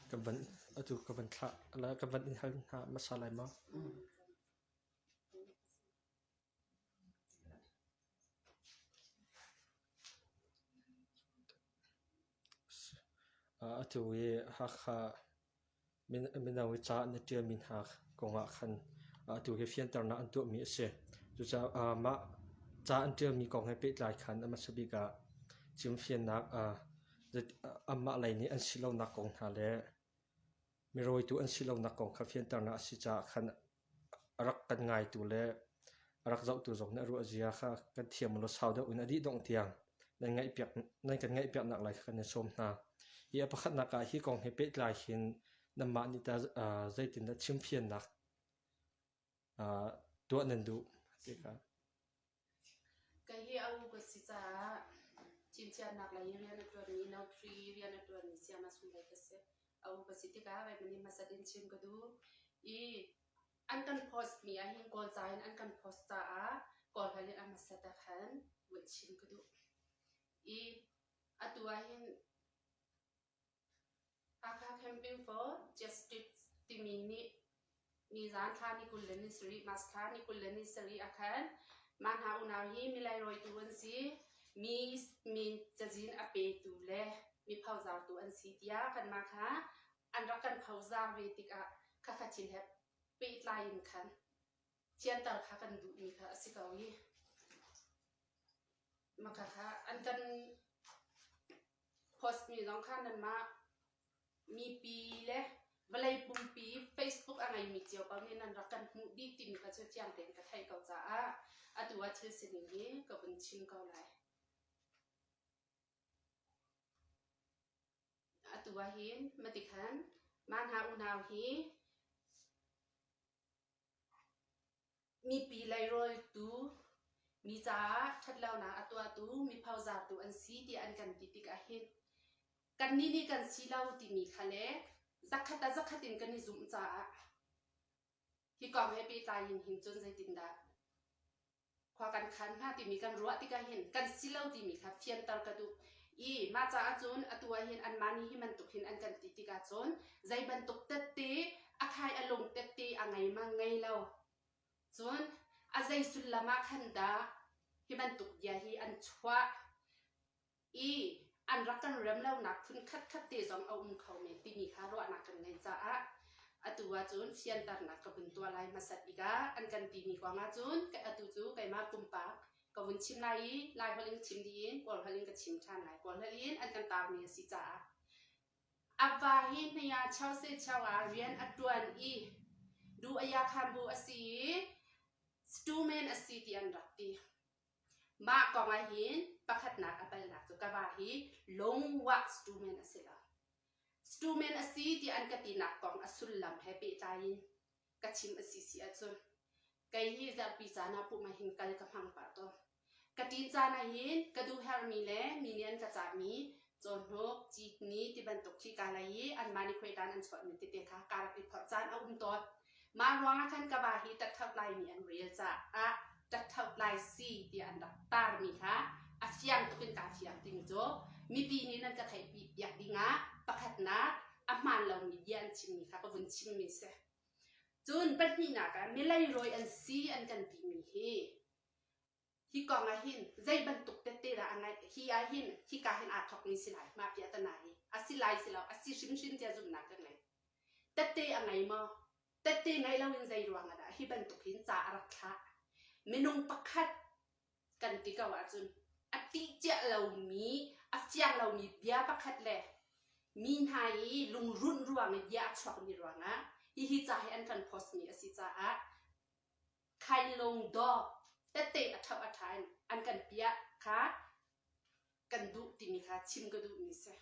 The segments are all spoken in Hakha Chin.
Kan van atu ka van thlah ka van in hal hna hmasa lai maw? Atu i Hakha mino i ca na ṭialmi hna kongah khan atu hi fianternak an tuahmi a si. Cucaah mah ca an ṭialmi kong he pehtlai khan a hmasa bik ah chimfiannak anmah lei nih an si lonak kong hna le mirawitu an si lonak kong kha fianternak a si caah khan a rak kan ngaitu le a rak zohtu zong nih a ruahzia kha kan thiam law sau deuh in a dih dongh tiang nan ngaihpiak nan kan ngaihpiaknak lai kha kan in sawm hna. Hi a pakhatnak ah hi kong he pehtlai hin nanmah nih tah zeitindah chimfiannak tuah nan duh ti kha. Kei hi a u ka si caah fimthiamnak lei in rian a ṭuanmi notary rian a ṭuanmi sayama chunglei ka si. A u ka si tikah Raymond nih hmasat in chim ka duh i an kan post mi ahhin Kawlca in an kan post caah Kawl holh in a hmasat ah khan vun chim ka duh. I atu ahhin Hakha Camping for Justice timi nih nizaan thla ni 27 March thla ni 27 ah khan mah hna unau hi milai rawitu an si. Mi min cazin a petu le mi phozartu an si tiah kanmah kha an rak kan phozar ve tikah khakha thil he pehtlai in khan thianter kha kan duhmi kha a si ko i maka kha an kan Post mi zong kha nanmah mipi le vawlei pumpi Facebook a ngeimi cio paoh nih nan rak kan hmuh dih timi kha cu fiang tein ka theih ko caah atu ah thil sining hi ka vun chim ko lai. Atu ah hin matikhan mah hna unau hi Mipi leirawitu, mi caah ṭhatlonak a tuahtu, mi phozartu an si tiah an kan ti tikah hin kannih nih kan si lo timi kha le zakhat ah zakhat in kan i zumh caah hi kong he pehtlai in hin cun zeitindah khua kan khan hnga timi kan ruah tikah hin kan si lo timi kha fianter ka duh i mah caah cun atu ah hin anmah nih hi bantuk hin an kan ti tikah cun zei bantuk tette a khai a lung tette a ngei ma ngei lo cun a zei sullam ah khan dah hi bantuk bia hi an chuah i an rak kan rem lonak phun khatkhat te zong a um kho men timi kha ruahnak kan ngeih caah atu ahcun fianternak ka vun tuah lai hmasat bik ah an kan timi kong ahcun atu cu keimah pumpak ka vun chim lai i Lai holh in chim dih in Kawl holh in ka chim ṭhan lai. Kawl holh in an kan tarmi a si caah a va hi hnaya cheu se cheu ah rian a ṭuan i du aya khan bu a si i stumen a si ti an rak ti. Mah kong ahhin pakhatnak a palnak cu ka va hi lungwah stumen a si lo. Stumen a si ti an ka tinak kong a sullam he pehtlai in ka chim a si si ahcun kei hi zarhpi caan ah pumh ahhin kal ka hmang pah tawn. Ka ṭin caan ahhin ka duh herhmi le mi nih an ka cahmi cawhnuk, citni ti bantuk khi kaa lei i anmah nih khuaitan an chuahmi tete kha kaa rak i phorh caan a um tawn. Mah ruangah khan ka va hi ṭaṭhauh laimi an rel caah ṭaṭhauh lai si tiah an rak tarmi kha a fiang tuk in kaa fiang timi cu mipi nih nan ka theihpi piak dingah pakhatnak a hmaan lomi bia an chimmi kha ka vun chimmi si. Cun pahnihnak ah mileirawi an si an kan timi hi hi kong ah hin zei bantuk tette dah a ngeih hi ah hin hika hin aa thawkmi si lai mah bia tana hi a si lai si lo a si hrimhrim tiah zumhnak ka ngei tette a ngei maw tette ngei loin zei ruang ah dah hi bantuk hin ca a rak thlah minung pakhat kan ti ko ahcun a tih cia lomi a fiang lomi bia pakhat le mi hna i lungrunh ruang i bia a chuakmi ruangah hihi ca hi an kan post mi a si caah Khailung daw tette a ṭhauh a ṭha in an kan piah kha kan duh timi kha chim ka duhmi si.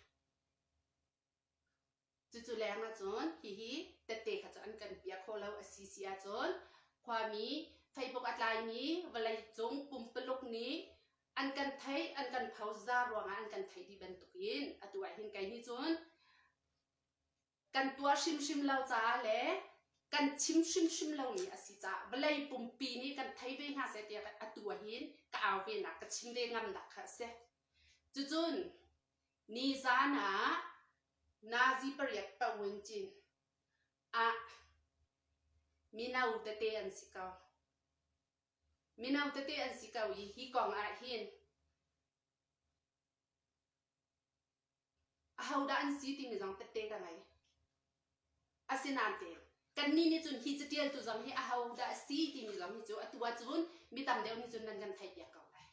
Cucu leng ahcun hihi tette kha cu an kan piah khawh lo a si si ahcun khuami Facebook a tlaimi vawleicung pumpaluk nih an kan theih an kan phoza ruangah an kan theih dih bantukin atu ah hin kei nih cun kan tuah hrimhrim lo caah le kan chim hrimhrim lomi a si caah vawlei pumpi nih kan thei ve hna seh tiah atu ahhin ka au ve nak ka chim ve ngamnak kha a si. Cucun nizaan ah Nazi pariat pawuncin ah mino tete an si ko. Mino tete an si ko i hi kong ah hin ahodah an si timi zong tette ka ngei. Asinain kannih nih cun hi catialtu zong hi ahodah a si timi zong hi cu atu ahcun mi tam deuh nih cun nan kan theihpiak ko lai.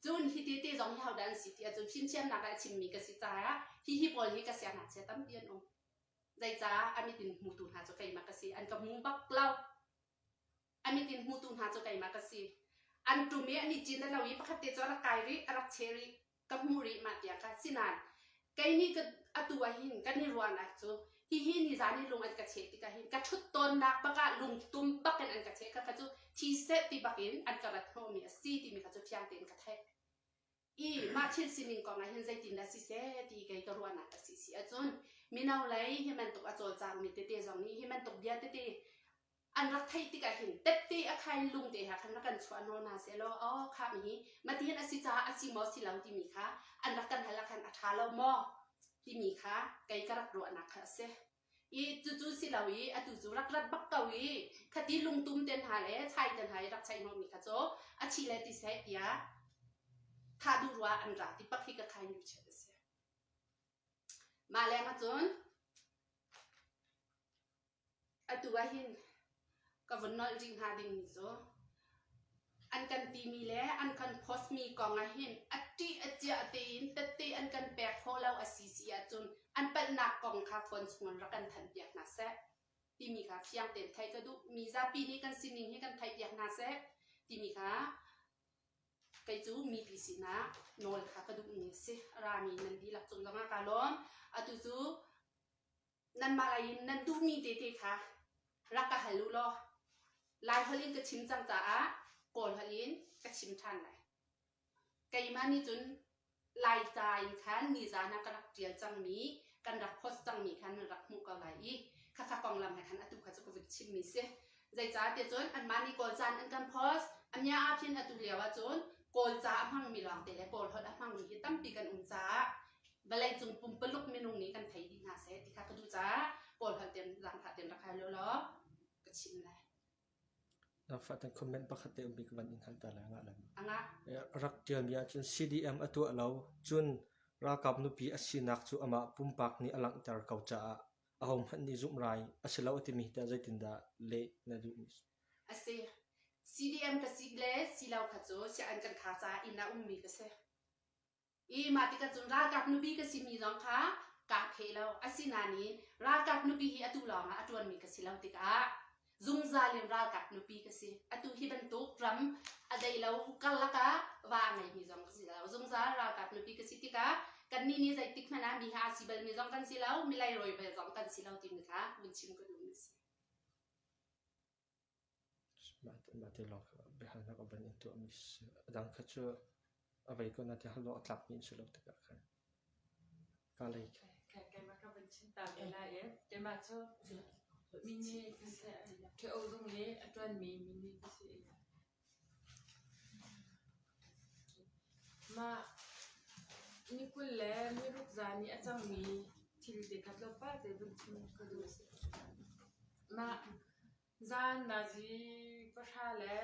Cun hi tete zong hi hodah an si ti ahcun fimthiamnak ah a chimmi ka si caah hihi pawl hi ka siangngakchia tampi an um. Zeicah a mit in hmutu hna cu keimah ka si. An ka hmu bak lo. A mit in hmutu hna cu keimah ka si. An ṭum i an i cin lo i pakhat te cu a rak kai rih, a rak che rih. Ka hmuh rih mah tiang kha. Sinain kei nih ka atu ah hin kan i ruahnak cu hihi nizan i lung an ka cheh tikah hin ka ṭhut tawnnak bak ah lungtum bak in an ka cheh. Khakha cu thi seh ti bak in an ka rat hnawhmi a si timi kha cu fiang tein ka theih. I mah thil sining kong ah hin zeitindah siseh ti kei ka ruahnak a si si ahcun mino lei hi bantuk a cawlcangmi tete zong nih hi bantuk bia tete an rak theih tikah hin tette a khain lung te ha khan rak kan chuah nawl hna seh law aw kha mi hi mati hin a si caah a si maw si lo timi kha an rak kan hal ah khan a ṭha lo maw timi kha kei ka rak ruahnak kha a si. I cucu si lo i atu cu rak rat bak ko i khati lungtum te hna le chai te hna i rak chaih hnawhmi kha cu a thi le ti seh tiah thah duh rua an ra ti pak hi ka khain lu chiat a si. Mah leng ahcun atu ah hin ka vun nolh rih hnga dingmi cu an kan timi le an kan post mi kong ah hin a ṭih a ciah tein tette an kan pek khawh lo a si si ahcun an palhnak kong kha phone chung in rak kan thanhpiak hna seh timi kha fiang tein theih ka duh. Mi zapi nih kan sining hi kan theihpiak hna seh timi kha kei cu mipi sinah nawl kha ka duhmi a si. A rami nan dihlak cung zongah kaa lawm. Atu cu nanmah lei in nan duhmi tete kha rak ka hal u law Laiholh in ka chim cang caah Kawlholh in ka chim ṭhan lai. Keimah nih cun Laica in khan nizan ah ka rak ṭial cangmi, kan rak post cangmi khan nan rak hmuh ko lai i khakha konglam he khan atu kha cu ka vun chimmi si. Zeicah tiah cun anmah nih Kawlca in an kan post, a mia ah khin atu lio ahcun Kawlca a hmangmi lawngte le Kawlholh a hmangmi hi tampi kan um caah vawleicung pumpaluk minung nih kan thei dih hna seh ti kha ka duh caah Kawlholh ten zaangfah ten rak hal law ka chim lai. Zaangfah ten comment pakhat te um bik van in hal ta lai ngah lam. Anga. Rak tialmi ahcun CDM a tuah lo cun ralkap nupi a sinak cu amah pumpak nih a langhter ko caah ahohmanh nih zumh rai a si lo a timi hi tah zeitindah leh na duh? A si. CDM ka si le si lo kha cu sianginn kan khar caah inn ah ummi ka si. I mah tikah cun ralkap nupi ka simi zong kha kaa pheh lo. Asinain ralkap nupi hi atu lawngah a ṭuanmi ka si lo tikah zungzal in ralkap nupi ka si. Atu hi bantuk ram a dei lo karlak ah va a ngeimi zong ka si lo. Zungzal ralkap nupi ka si tikah kannih nih zeitik hmanh ah mi ha a si balmi zong kan si lo, mi leirawi bal zong kan si lo timi kha vun chim ka duhmi a si. Mah te lawng kha biahalnak a van in tuahmi si. A dang kha cu a vei ko na ti hal awk a tlakmi an si lo tikah khan ka lei khi. Keimah ka van chim ta ve lai i keimah cu mini ka si. Ṭhio zung i a ṭuanmi mini ka si. Mah ni 20 le ni ruk zan i a cangmi thil te kha tlawmpal te vun chim ka duh. Mah Zan nazi pahra le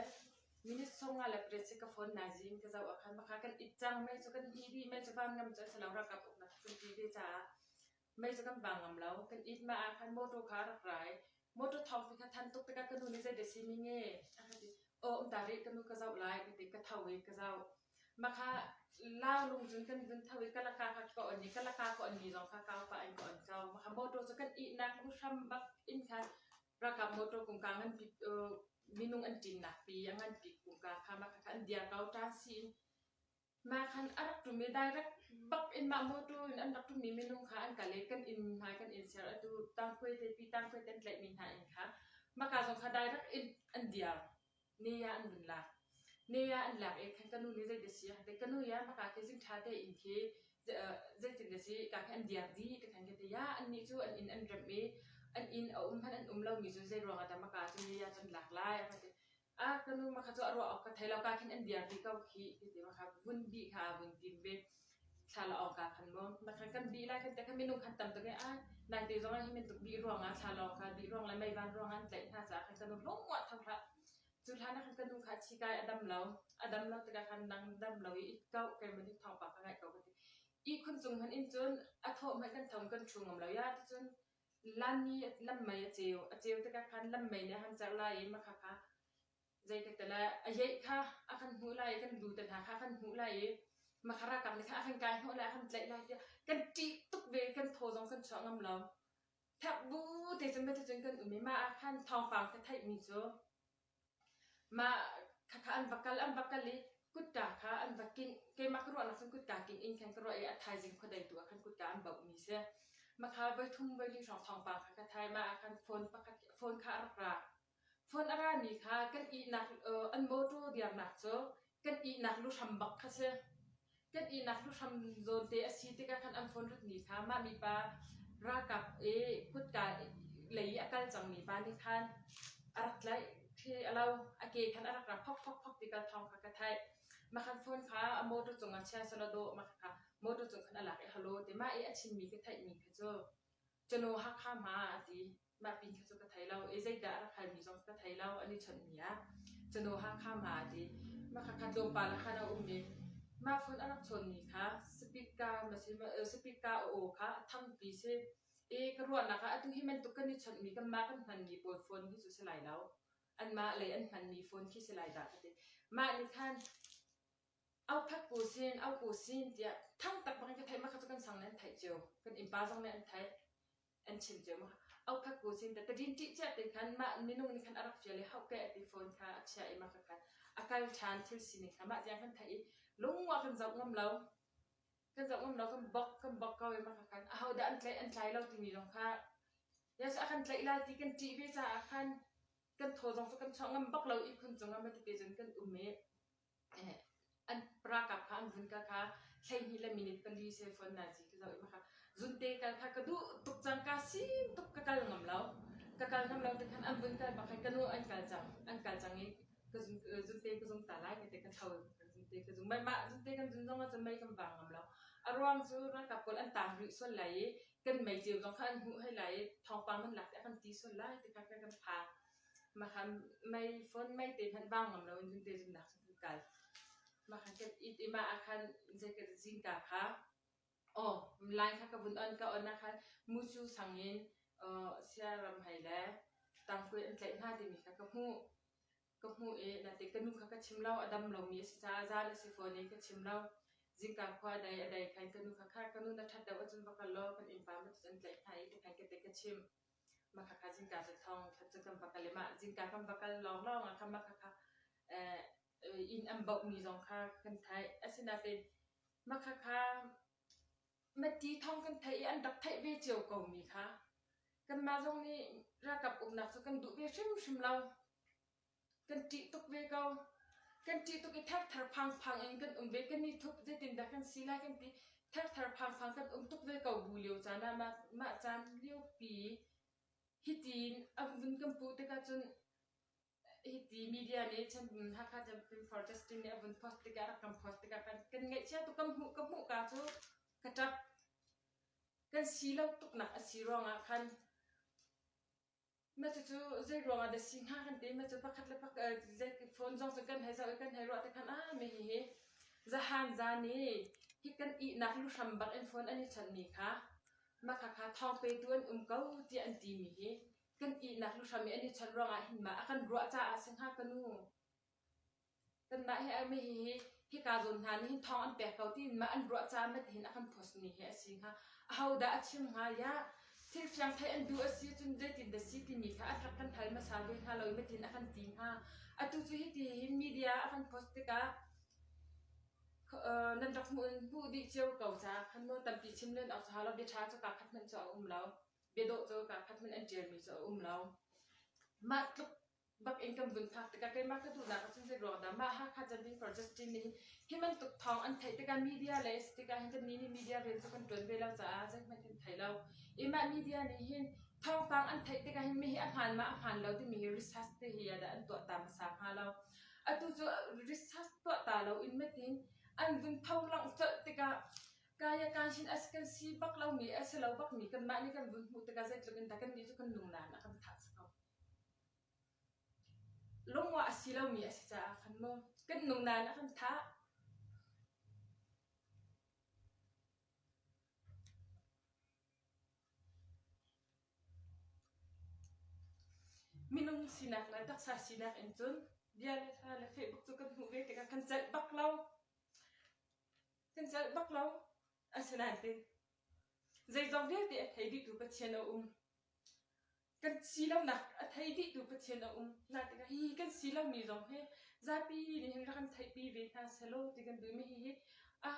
minute 58 si ka phone nazi in ka zoh ah khan baka kan it cang mei cu kan hih dih mei cu van ngam cu a si lo ralkap uknak kan ti ve caah mei cu kan vang ngam lo kan it mah ah khan motor kha a rak rai motor thawng pi kha than tuk tikah ka nu nih zei dah si mi nge a ka ti aw um ta rih ka nu ka zoh lai ka ti ka tho i ka zoh mah kha lau lung cun kan vun tho i kalaka kha ka on i kalaka ka on mi zong kha kau pah in ka on ko mah kha motor cu kan ihnak hram bak in khan Ralkap motor kungka nganpi minung an ṭinnak pi a nganpi kungka kha mah kha an dir ko ṭansi in mah khan a rak ṭum i direct bak in mah motor in an rak ṭummi minung kha an kal i kan inn hmai kan inn ser atu tangkhuai te pi tangkhuai te an tlaihmi hna inn kha maka zong kha direct in an dir ne ah an vun lak. Ne ah an lak i khan ka nu nih zeidah si a ti. Ka nu ya maka khi zing ṭha tein khi zeitin dah si ka khi an diak dih ti khan ka ti. Ya annih cu an inn an remh i an inn a um hmanh an um lomi cu zei ruangah dah maka cu ne ah cun lak lai a ka ti. A ka nu maka cu a ruah awk ka thei lo ka khin an diak dih ko khi ti ti maka vun bih kha a vun tim ve. Thla la awk ah khan maw na khan kan bih lai kan ti khan minung khan tam tuk i ai naite zong ah hi bantuk bih ruangah thla lawng kha bih ruang le meivan ruangah an tlaih hna caah khan ka nu lung ah tho hlah. Cu hlan ah khan ka nu kha a thi kai a dam lo. A dam lo tikah khan nang dam lo i it ko keimah nih thawngpang ka ngaih ko ka ti. Ihkhun cung hmanh in cun a thawh hmanh kan tho kan ṭhu ngam lo ya ticun lanmi lammei a ceu. A ceu tikah khan lammei nih a han cerh lai i makha kha zei ka ti le a yeih kha a kan hmuh lai i kan lu te hna kha a kan hmuh lai i makha ralkap nih khan a kan kai hnawh lai a kan tlaih lai tiah kan ṭih tuk ve kan thaw zong kan chuah ngam lo. Thak bu te cun cun kan um i mah ah khan thawngpang ka theihmi cu mah khakha an va kal an va kal i kutka kha an va kingh keimah ka ruahnak cun kutka kingh in khan ka ruah i a thaizing khuadei tu ah khan kutka an bauhmi si. Mah kha voithum voili hrawng thawngpang kha ka thai mah ah khan phone pakhat phone kha a rak ra. Phone a rami kha kan ihnak an mawṭaw dirnak cu kan ihnak luhram bak kha si. Kan ihnak luhram zawnte a si tikah khan an phone ratmi kha mah mipa ralkap i kutka lei i a kal cangmi pa nih khan a rak tlaih khi a lo. A ke khan a rak ra phok phok phok ti kal thawng kha ka theih. Mah khan phone kha a mawṭaw cungah chia selaw dawh mah kha mawṭaw cung khan a lak i hello ti mah i a chimmi ka theihmi kha cu Cano Hakha ma a ti. Mah pin kha cu ka thei lo i zeidah a rak halmi zong ka thei lo an i chawnhmi ah. Cano Hakha ma a ti. Mah kha kha tlawmpal ah khan a um i mah phone a rak chawnmi kha speaker speaker a aw kha a thangpi si. I ka ruahnak ah atu hi bantuk kan i chawnhmi kanmah kan hmanmi pawl phone hi cu si lai lo. Anmah lei an hmanmi phone khi si lai dah ka ti. Mah nih khan Au phat ko sin, au ko sin tiah thang tak bangin ka theih mah kha cu kan sang nih an theih cio. Kan innpa zong nih an theih. An chim cio mah au phat ko sin te tadin ṭih cia te khan mah minung nih khan a rak fial i hauke a ti phone kha a chiah i mah kha khan a kal ṭhan thil sining kha mah tiang kan theih i lungwa kan zoh ngam lo. Kan zoh ngam lo kan bok kan bok ko i mah kha khan ahodah an tlaih an tlai lo timi zong kha yes a kan tlaih lai ti kan ṭih ve caah khan kan thaw zong cu kan chuah ngam bak lo i phun cungah ma tete cun kan um i An ralkap kha an vun ka kha 12 le minute pali se phone na zi ka zoh i maka zunte kal kha ka duh tuk cang ka sim tuk ka kal ngam lo ka kal ngam lo te khan an vun kal bak khan ka nu an kal cang an kal cang i ka zun zunte ka zung ta lai ka te ka tho zunte ka zung mai mah zunte kan zun zong ah cun mei kan vang ngam lo a ruang cu ralkap pawl an tang rih sual lai i kan mei ceu zong kha an hmuh hei lai i thawngpang an lak te a kan ti sual lai ti kha kan phang Mahkan mei phone mei te hmanh vang ngam loin zunte zunnak cu kan kal. Mahkan kan it i mah ah khan zei ka zingka kha aw line kha ka vun on ka on ah khan mucu sang in uh, siaram hei le tangkui an tlaih hna timi kha ka hmuh. Ka hmuh i nate ka nu kha ka chim lo a dam lomi a si caah zan a si fawn i ka chim lo. Zingka khua dai a dai khan ka nu kha kha ka nu na ṭhat deuh ahcun va kal law kan innpa ma an tlaih hna i ti khan ka te ka chim. Mah khakha zingka cu thawng khat cu kan va kal i mah zingka kan va kal lawnglawng ah khan mah khakha eh, inn an bauhmi zong kha kan theih. Asinain mah khakha mati thawng kan theih i an rak theih ve cio komi kha kanmah zong nih ralkap uknak cu kan duh ve hrimhrim lo. Kan ṭih tuk ve ko. Kan ṭih tuk i therther phangphang in kan um ve. Kan i thup zeitindah kan si lai kan ti. Therther phangphang kan um tuk ve ko bu lio caan ah mah, mah caan liopi hitin a vun kan puh tikah cun hiti media nih Hakha Champion for Justice nih a vun post tikah rak kan post tikah kan, kan ngaihchia tuk kan hmuh ka hmuh ka cu ka ṭap. Kan si lo tuknak a si ruangah khan Mah cucu zei ruangah dah si hnga kan ti. Mah cu pakhat le pakhat zei phone zong cu kan hei zoh i kan hei ruah tikhan ah mi hihi zahan zan i hi kan ihnak luhram bak in phone an i chawnhmi kha mah khakha thawng petu an um ko tiah an timi hi kan ihnak luhram i an i chawnh ruangah hin mah a kan ruah caah si hnga ka nu. Kanmah hi a hihi hika zawn hna nih hin thawng an pek ko tiin mah an ruah caah mah tihin a kan post mi hi a si hnga. Ahodah a chim hnga? Ya thil fiang theih an duh a si cun zeitin dah si timi kha a rak kan hal hmasa ve hnga lo i mah tihin a kan ti hnga. Atu cu hiti hin media a kan post tikah nan rak hmuh hmuh dih cio ko caah khan maw tampi chim len awk cu hau lo bia ṭha cu kaa khat hmanh cu a um lo. Bia dawh cu kaa khat hmanh an ṭialmi cu a um lo. Mah tluk bak in kan vun phak tikah keimah ka duhnak ah cun zei ruang dah mah Hakha Jumping for Justice nih hin hi bantuk thawng an theih tikah media le a si tikah hin kannih nih media rian cu kan ṭuan ve lo caah zeihmanh kan thei lo. I mah media nih hin thawngpang an theih tikah hin mi hi a hmaan ma a hmaan lo timi hi research te hi dah an tuah ta hmasa hnga lo. Atu cu research tuah ta lo in matin an vun tho langh colh tikah. Kaya kanshin as kan si bak lomi a si lo bakmi kanmah nih kan vun hmuh tikah zeitluk in dah kannih cu kan lungnan a kan thah si ko. Lungwa a si lomi a si caah khan mu kan nungnan a kan thah. Minung sinak le taksa sinak in cun bia le hla le Facebook cu kan hmuh ve tikah kan celh bak lo. Kan celh bak lo. Asinain tin zeizong vialte a thei dihtu Pathian a um. Kan si lonak a thei dihtu Pathian a um. Na tikah hihi kan si lomi zong hi zapi nih hin rak kan theihpi ve hna selaw ti kan duhmi hihi a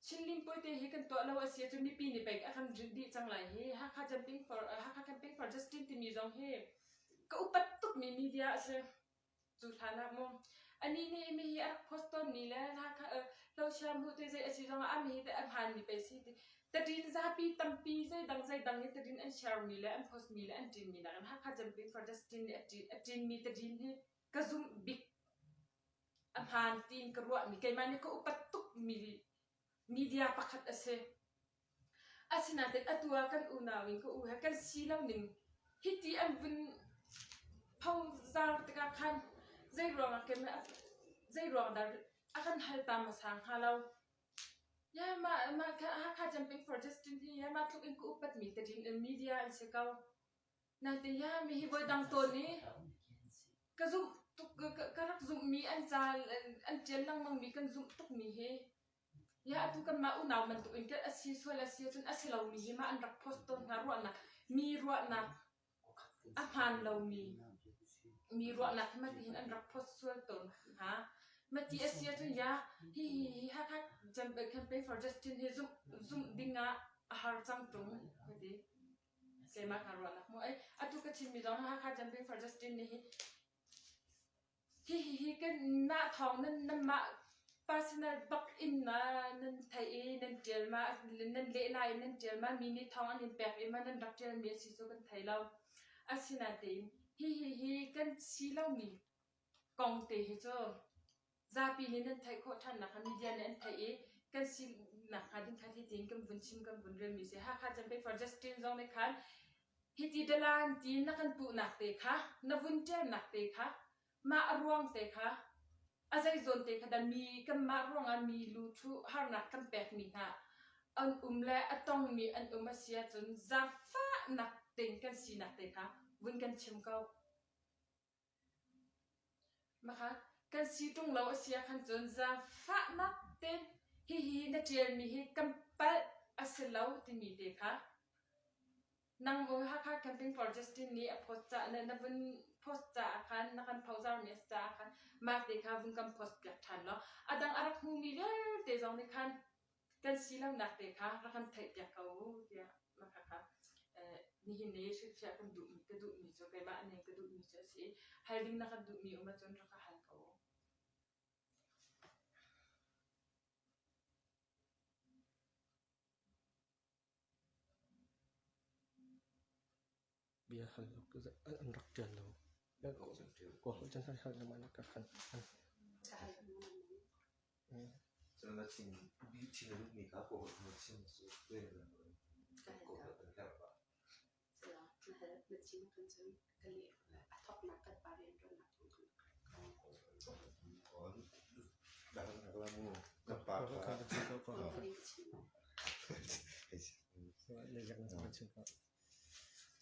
Chinlin puai hi kan tuah lo a si ahcun mipi nih pei a kan rinh dih cang lai hi. Hakha Camping for Hakha Camping for Justin timi zong hi ka upat tukmi media a si. Cu hlan ah mu anih nih mi hi a rak post tawnmi le Hakha Hlosiam hu te zei a si zong ah a mi hi a hmaanmi pei si ti. Taṭin zapi tampi zeidang zeidang hi taṭin an share mi le an post mi le an ṭinmi nakin Hakha Camping for Justin nih a ṭinmi taṭin hi ka zumh bik. A hmaan tiin ka ruahmi keimah nih ka upat tukmi media pakhat a si. Asinain atu ah kan unau in ka u he kan si lo ning hiti an vun phozar tikah khan zei ruangah keimah zei ruang dah a kan hal ta hmasa hnga lo. Ya mah mah kha Hakha Camping for Justin hi ya mah tluk in ka upatmi tadin media an si ko. Naite ya mi hi voi dang tawn i ka zumh tuk ka rak zumhmi an ca an ṭial lengmangmi kan zumh tukmi hi ya atu kanmah unau bantuk in kan a si sual a si ahcun a si lomi hi mah an rak post tawn hna ruahnak mi ruahnak a hmaan lomi mi ruahnak hi mati hin an rak post sual tawn hna mati a si ahcun ya hi hi hi Hakha Campaign for Justin hi zumh zumh ding ah a har cang ṭung ka ti. Keimah ka ruahnak mu. Ai atu ka chimmi zong Hakha Campaign for Justin nih hi hi hi hi kan mah thawng nan nanmah personal bak in ma nan theih i nan ṭial ma nan leh lai i nan ṭial ma mi nih thawng an in pek i ma nan rak ṭialmi a si cu kan thei lo. Asinain hi hi hi kan si lomi kong te hi cu Zapi nih nan theih khawh ṭhannak kha media nih an theih i kan sinak hnga ding kha hitin kan vun chim kan vun relmi si. Hakha Campaign for Justice zong nih khan hiti dalan ti na kan puhnak te kha na vun ṭialnak te kha mah a ruang te kha a zeizawn te kha dah mi kanmah ruangah mi lu ṭhu harnak kan pekmi hna an um le a tongmi an um a si ahcun zaangfahnak tein kan sinak te kha vun kan chim ko. Maka kan si ṭung lo a si ah khan cun zaangfahnak tein hihi na ṭialmi hi kan palh a si lo timi te kha nang Hakha Camping for Justin nih a post caah na vun post caah khan na kan phozarmi a si caah khan mah te kha vun kan post piak ṭhan law a dang a rak hmumi vialte zong nih khan kan si lonak te kha rak kan theihpiak ko u tiah mah kha nihin ni hrilhfiah kan duhmi ka duhmi cu keimah nih ka duhmi cu a si i hal ding na kan duhmi um ahcun rak ka hal ko u. Bia hal an rak ṭial lo. Kaw cun hal hal lengmang ka khan. Cun na chim bi chim na duhmi kha kaw na chim cu kaw kan herh pah. Na chim kan cun ka leh a thawknak kan pa rianṭuannak thawng kan Ka pa kha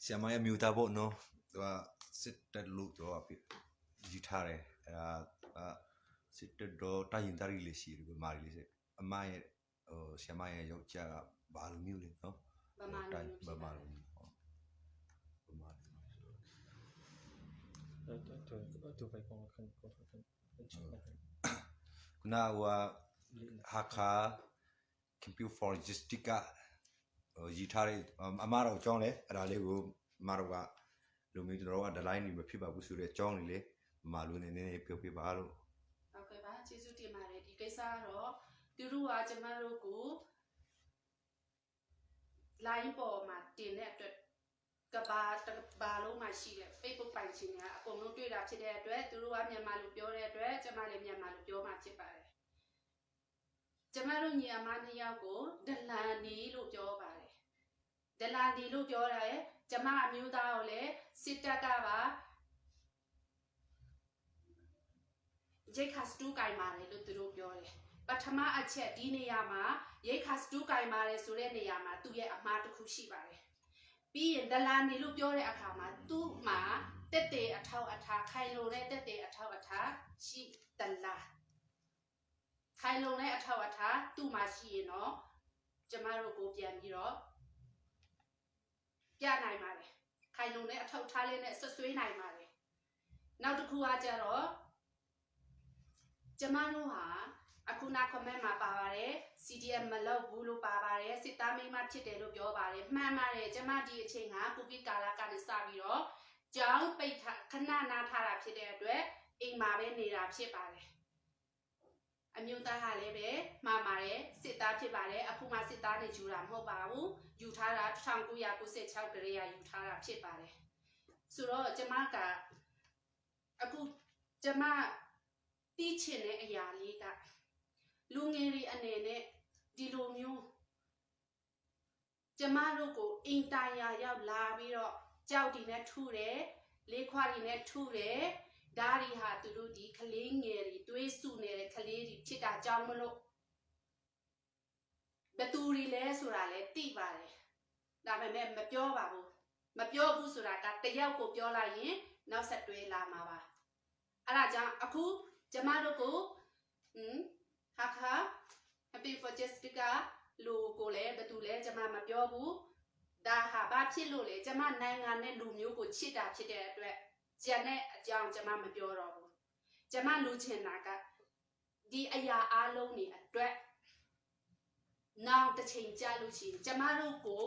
Siamai a miuta bawh no tua sit tet lu tua pi ji thare a sit tet do ta yin tari le si ri ma ri le amai siamai yo cha ba lu miu le no ta ba ma lu Kuna wa Hakha Computer for Logistic ah yi ṭha re amah ro cawng le a ra le ku mah ro ah lumi ro ah dalai ni ma phi ba bu su re cawng ni le ma lu ne ne pyo pi ba lu Okay ba ကျေးဇူးတင်ပါတယ်ဒီကိစ္စကတော့သူတို့ကကျမတို့ကို line ပေါ်မှာတင်တဲ့အတွက်ကဘာတဘာလုံးမှာရှိတဲ့ Facebook ပိုင်ရှင်တွေကအကုန်လုံးတွေ့တာဖြစ်တဲ့အတွက်သူတို့ကမြန်မာလိုပြောတဲ့အတွက်ကျမလည်းမြန်မာလိုပြောမှာဖြစ်ပါတယ်။ ကျမတို့ညီအမနှစ်ယောက်ကိုဒလန်နီလို့ပြောပါတယ်ဒလန်ဒီလို့ပြောတယ်ကျမအမျိုးသားကိုလည်းစစ်တပ်ကပါရိတ်ခါစတူးကင်ပါတယ်လို့သူတို့ပြောတယ်ပထမအချက်ဒီနေရာမှာရိတ်ခါစတူးကင်ပါတယ်ဆိုတဲ့နေရာမှာသူ့ရဲ့အမှားတစ်ခုရှိပါတယ်ပြီးရင်ဒလာနေလို့ပြောတဲ့အခါမှာသူ့မှာတက်တေအထောက်အထားခိုင်လုံတဲ့တက်တေအထောက်အထားရှိတလားခိုင်လုံတဲ့အထောက်အထားသူ့မှာရှိရင်တော့ကျမတို့ကိုပြန်ပြီးတော့ပြနိုင်ပါတယ်ခိုင်လုံတဲ့အထောက်ထားလေးနဲ့ဆွဆွေးနိုင်ပါတယ်နောက်တစ်ခုကကြတော့ကျမတို့ဟာအခုန comment မှာပါပါတယ် CDM မလုပ်ဘူးလို့ပါပါတယ်စစ်သားမိန်းမဖြစ်တယ်လို့ပြောပါတယ်မှန်ပါတယ်ကျမဒီအချိန်ကကိုဗစ်ကာလကနေစပြီးတော့ကျောင်းပိတ်ထားခဏနားထားတာဖြစ်တဲ့အတွက်အိမ်မှာပဲနေတာဖြစ်ပါတယ်အမျိုးသားဟာလည်းပဲမှားပါတယ်စစ်သားဖြစ်ပါတယ်အခုမှစစ်သားနေယူတာမဟုတ်ပါဘူးယူထားတာ1996ကလေးကယူထားတာဖြစ်ပါတယ်ဆိုတော့ကျမကအခုကျမတီးချင်တဲ့အရာလေးကလူငယ်တွေအနေနဲ့ဒီလိုမျိုးကျမတို့ကိုအင်တာယာရောက်လာပြီးတော့ကြောက်ဒီနဲ့ထုတယ်လေးခွားဒီနဲ့ထုတယ်ဒါတွေဟာသူတို့ဒီကလေးငယ်တွေတွေးစုနေတဲ့ကလေးတွေဖြစ်တာကြောင့်မလို့ဘသူတွေလဲဆိုတာလဲသိပါတယ်ဒါပေမဲ့မပြောပါဘူးမပြောဘူးဆိုတာကတယောက်ကိုပြောလိုက်ရင်နောက်ဆက်တွဲလာမှာပါအဲ့ဒါကြောင့်အခုကျမတို့ကိုဟမ်ဟာခါ Happy for Jessica လူကိုလည်းဘသူလဲကျမမပြောဘူးဒါဟာဘာဖြစ်လို့လဲကျမနိုင်ငံနဲ့လူမျိုးကိုချစ်တာဖြစ်တဲ့အတွက်ကျန်တဲ့အကြောင်းကျမမပြောတော့ဘူးကျမလူချင်တာကဒီအရာအလုံးတွေအတွက်နောက်တစ်ချိန်ကြာလို့ရှိရင်ကျမတို့ကို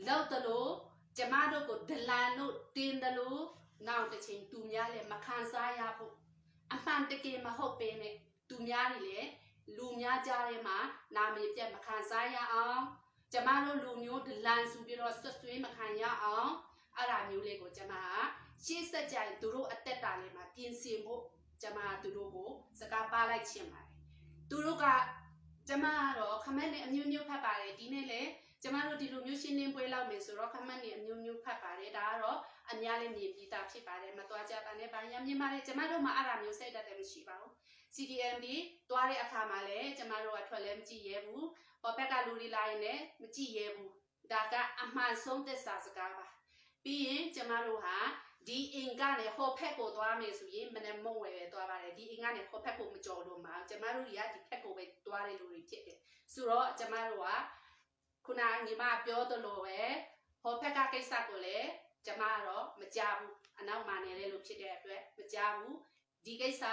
လောက်တယ်လို့ကျမတို့ကိုဒလန်လို့တင်တယ်လို့နောက်တစ်ချိန်သူများလည်းမခံစားရဖို့အမှန်တကယ်မဟုတ်ပဲနဲ့သူများတွေလည်းလူများကြားထဲမှာနာမည်ပြတ်မခံစားရအောင်ကျမတို့လူမျိုးဒလန်ဆိုပြီးတော့ဆွဆွေးမခံရအောင်အဲ့ဒါမျိုးလေးကိုကျမကရှေ့ဆက်ကြရင်သူတို့အသက်တာလေးမှာပြင်ဆင်ဖို့ကျမကသူတို့ကိုစကားပါလိုက်ချင်ပါတယ်သူတို့ကကျမကတော့ခမက်နဲ့အမျိုးမျိုးဖတ်ပါတယ်ဒီနေ့လေကျမတို့ဒီလိုမျိုးရှင်းလင်းပွဲလောက်မယ်ဆိုတော့ခမက်နဲ့အမျိုးမျိုးဖတ်ပါတယ်ဒါကတော့အများလေးမြင်ပြီးသားဖြစ်ပါတယ်မတော်ကြပါနဲ့ဘာညာမြင်ပါတယ်ကျမတို့မှာအဲ့ဒါမျိုးစိတ်တတ်တယ်မရှိပါဘူး CDM ဒီတွားတဲ့အခါမှာလည်းကျမတို့ကထွက်လဲမကြည့်ရဲဘူးဟောဘက်ကလူတွေလာရင်လည်းမကြည့်ရဲဘူးဒါကအမှန်ဆုံးသစ္စာစကားပါပြီးရင်ကျမတို့ဟာဒီအင်ကလည်းဟောဖက်ကိုသွားမယ်ဆိုရင်မနဲ့မုံဝယ်ပဲသွားပါတယ်ဒီအင်ကလည်းဟောဖက်ကိုမကြော်လို့မှာကျမတို့တွေကဒီဖက်ကိုပဲသွားတဲ့လူတွေဖြစ်တယ်ဆိုတော့ကျမတို့ကခုနညီမပြောသလိုပဲဟောဖက်ကကိစ္စကိုလည်းကျမကတော့မကြဘူးအနောက်မှာနေတဲ့လူဖြစ်တဲ့အတွက်မကြဘူးဒီကိစ္စ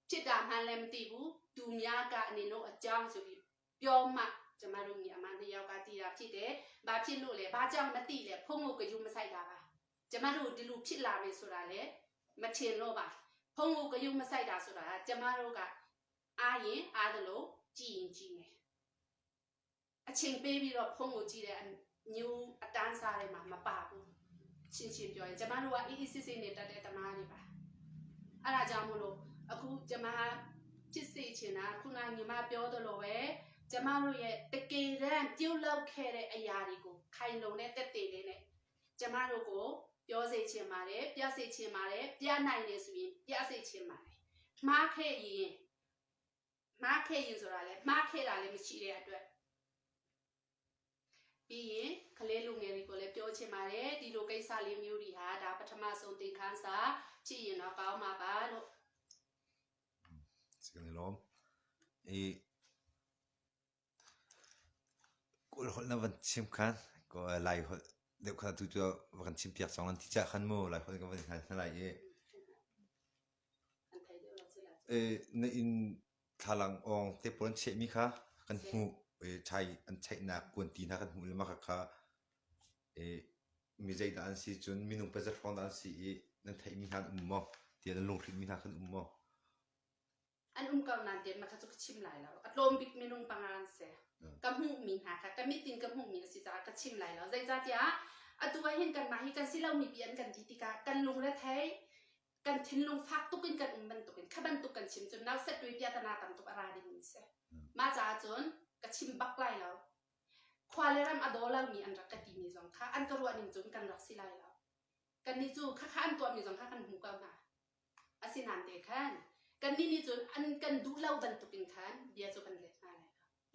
ဖြစ်တာမှန်းလည်းမသိဘူးသူများကအနေနဲ့အကြောင်းဆိုပြီးပြောမှကျမတို့ညီအမနှစ်ယောက်ကတည်တာဖြစ်တယ်။ဘာဖြစ်လို့လဲဘာကြောင့်မသိလဲဖုံးကိုကြွမဆိုင်တာပါ။ကျမတို့ဒီလိုဖြစ်လာမယ်ဆိုတာလည်းမထင်တော့ပါ။ဖုံးကိုကြွမဆိုင်တာဆိုတာကျမတို့ကအားရင်အားတယ်လို့ကြည်ရင်ကြည်မယ်။အချိန်ပေးပြီးတော့ဖုံးကိုကြည့်တဲ့အမျိုးအတန်းစားတွေမှာမပါဘူး။ရှင်းရှင်းပြောရင်ကျမတို့ကအေးအေးဆေးဆေးနေတတ်တဲ့တမားတွေပါ။အဲ့ဒါကြောင့်မို့လို့ အခုကျမဖြစ်စေချင်တာခုနညီမပြောသလိုပဲကျမတို့ရဲ့တကယ်တမ်းပြုတ်လောက်ခဲ့တဲ့အရာတွေကိုခိုင်လုံတဲ့တက်တည်လေးနဲ့ကျမတို့ကိုပြောစေချင်ပါတယ်ပြစေချင်ပါတယ်ပြနိုင်နေဆိုရင်ပြစေချင်ပါတယ်မှားခဲ့ရင်မှားခဲ့ရင်ဆိုတာလဲမှားခဲ့တာလည်းမရှိတဲ့အတွက်ပြီးရင်ကလေးလူငယ်တွေကိုလည်းပြောချင်ပါတယ်ဒီလိုကိစ္စလေးမျိုးတွေဟာဒါပထမဆုံးသင်ခန်းစာဖြစ်ရင်တော့ကောင်းမှာပါလို့ စကနေလုံးအေးကိုဟလဝန်ချင်ခန်ကိုလိုက်ဟဒေခါတူတူဝန်ချင်ပြဆောင်န်တိချခန်မိုလိုက်ဟကဝန်ခန်လိုက်အေး အန်ထိုင်တယ်လို့ဆိုလာ เอในอินทาลังอองเตปอนเชมิค่ะกันหูเอใช้อันใช้นักกวนตีนักกันหูเลยมาค่ะเอมีใจดานสีจนมีนุ่งไปจะฟองดานสีนั่นไทยมีหันอุมมอเตียนลงริมีหันอุมมอ an um ko nan te ma kha chu ka chim lai lo a tlawm bik minung panga an si ka hmuh mi hna kha ka mit in ka hmuh mi a si caah ka chim lai lo zeicahtiah atu ah hin kanmah hi kan si lomi pi an kan ti tikah kan lungre thei. Kan thinlung fak tuk in kan um bantukin kha bantuk kan chim cun nauset tui piatana tam tuk a ra ding mi si. Mah caah cun ka chim bak lai lo. Khua le ram a daw lomi an rak ka timi zong kha an ka ruah ning cun kan rak si lai lo. Kannih cu khakha an tuahmi zong kha kan hmu ko hna. Asinain te khan kannih nih cun an kan duh lo bantukin khan bia cu kan let hna lai lo.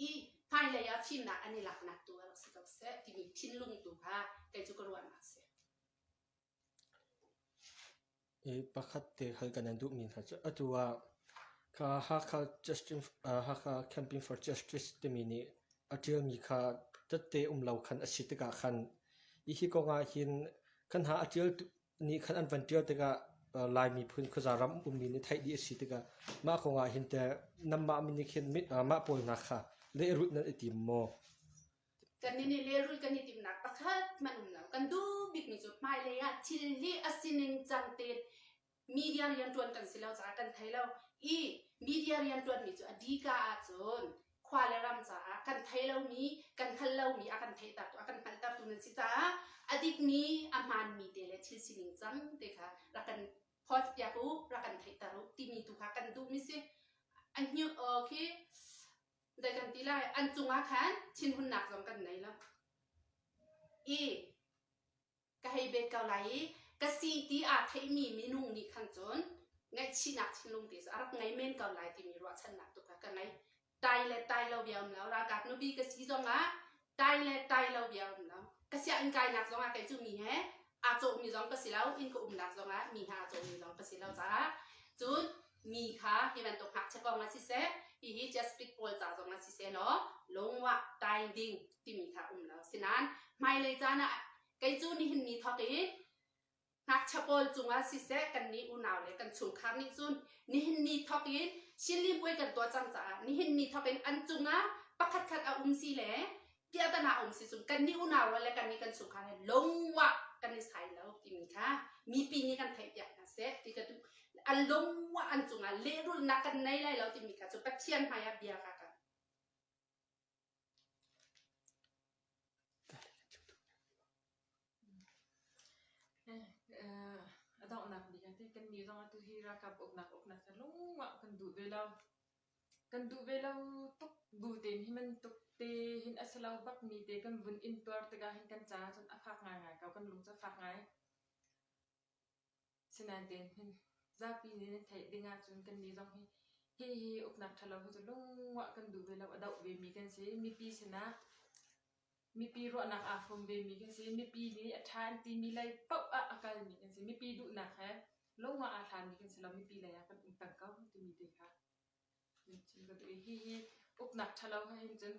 I hmailei ah fimnak an i laknak tu a rak si ko seh timi thinlung tu kha kei cu ka ruahnak a si. I pakhat te hal kan an duhmi hna cu atu ah kha Hakha Justin Hakha Camping for Justice timi nih a ṭialmi kha tette um lo khan a si tikah khan hi hi kong ah hin kan ha a ṭial nih khan an van ṭial tikah Lai miphun khuaza ram ummi nih theih dih a si tikah mah kong ah hin teh nanmah min nih khin mah pawl hna kha lehrulh nan i tim maw? Kannih nih lehrulh kan i timnak pakhat hmanh um lo. Kan duh bikmi cu hmailei ah thil hi a sining cang tein media rianṭuan kan si lo caah kan thei lo i media rianṭuanmi cu a dika ahcun khua le ram caah kan thei lomi kan hngalh lomi a kan theihtertu a kan hngalhtertu nan si caah a dikmi a hmaanmi te le thil sining cang te kha rak kan phawt piak u rak kan theihter u timi tu kha kan duhmi si a hnu khi zei kan ti lai an cungah khan thinhunnak zong kan nei lo i ka hei bet ko lai i ka si ti aa theimi minung nih khan cun ngaihchihnak thinlung te cu a rak ngei men ko lai timi ruahchannak tu kha ka ngei. Tai le tai lo bia um lo. Ralkap nupi ka si zongah tai le tai lo bia um lo. Ka sianginn kainak zongah kei cu mi he aa cawhmi zong ka si lo, inn ka umnak zongah mi he aa cawhmi zong ka si lo caah cun mi kha hi bantuk ngakchia kong ah siseh, hihi justice pawl ca zongah siseh law lungwah tai ding timi kha um lo. Sinain hmailei caan ah kei cu nihin ni thawk i ngakchia pawl cungah siseh kannih unau le kan chungkhar nih cun nihin ni thawk in Shinli puai kan tuah cang caah nihin ni thawk in an cungah pakhatkhat a um si le piahtana a um si cun kannih unau rual le kannih kan chungkhar he lungwah kan i sai lo timi kha mipi nih kan theihpiak hna seh ti ka duh. An lungwah an cungah lehrulhnak kan nei lai lo timi kha cu Pathian hmaiah bia ka kam. A donghnak bik ah kannih zong atu hi ralkap uknak uknak cu lungah kan duh ve lo. Kan duh ve lo tuk bu tein hi bantuk te hin a si lo bakmi te kan vun intuar tikah hin kan caah cun a fak ngaingai ko, kan lung cu a fak ngai. Sinain hin zapi nih nan theih ding ahcun kannih zong hi hihi uknak ṭhalo hi cu lungwah kan duh ve lo, a doh vemi kan si. Mipi sinah mipi ruahnak aa hrawm vemi kan si. Mipi nih a ṭha an timi lei paoh ah a kalmi kan si. Mipi duhnak he lungwah aa hlanmi kan si lo. Mipi lei ah kan um peng ko timi te kha. Chim ka duh i hihi uknak ṭhalo he hin cun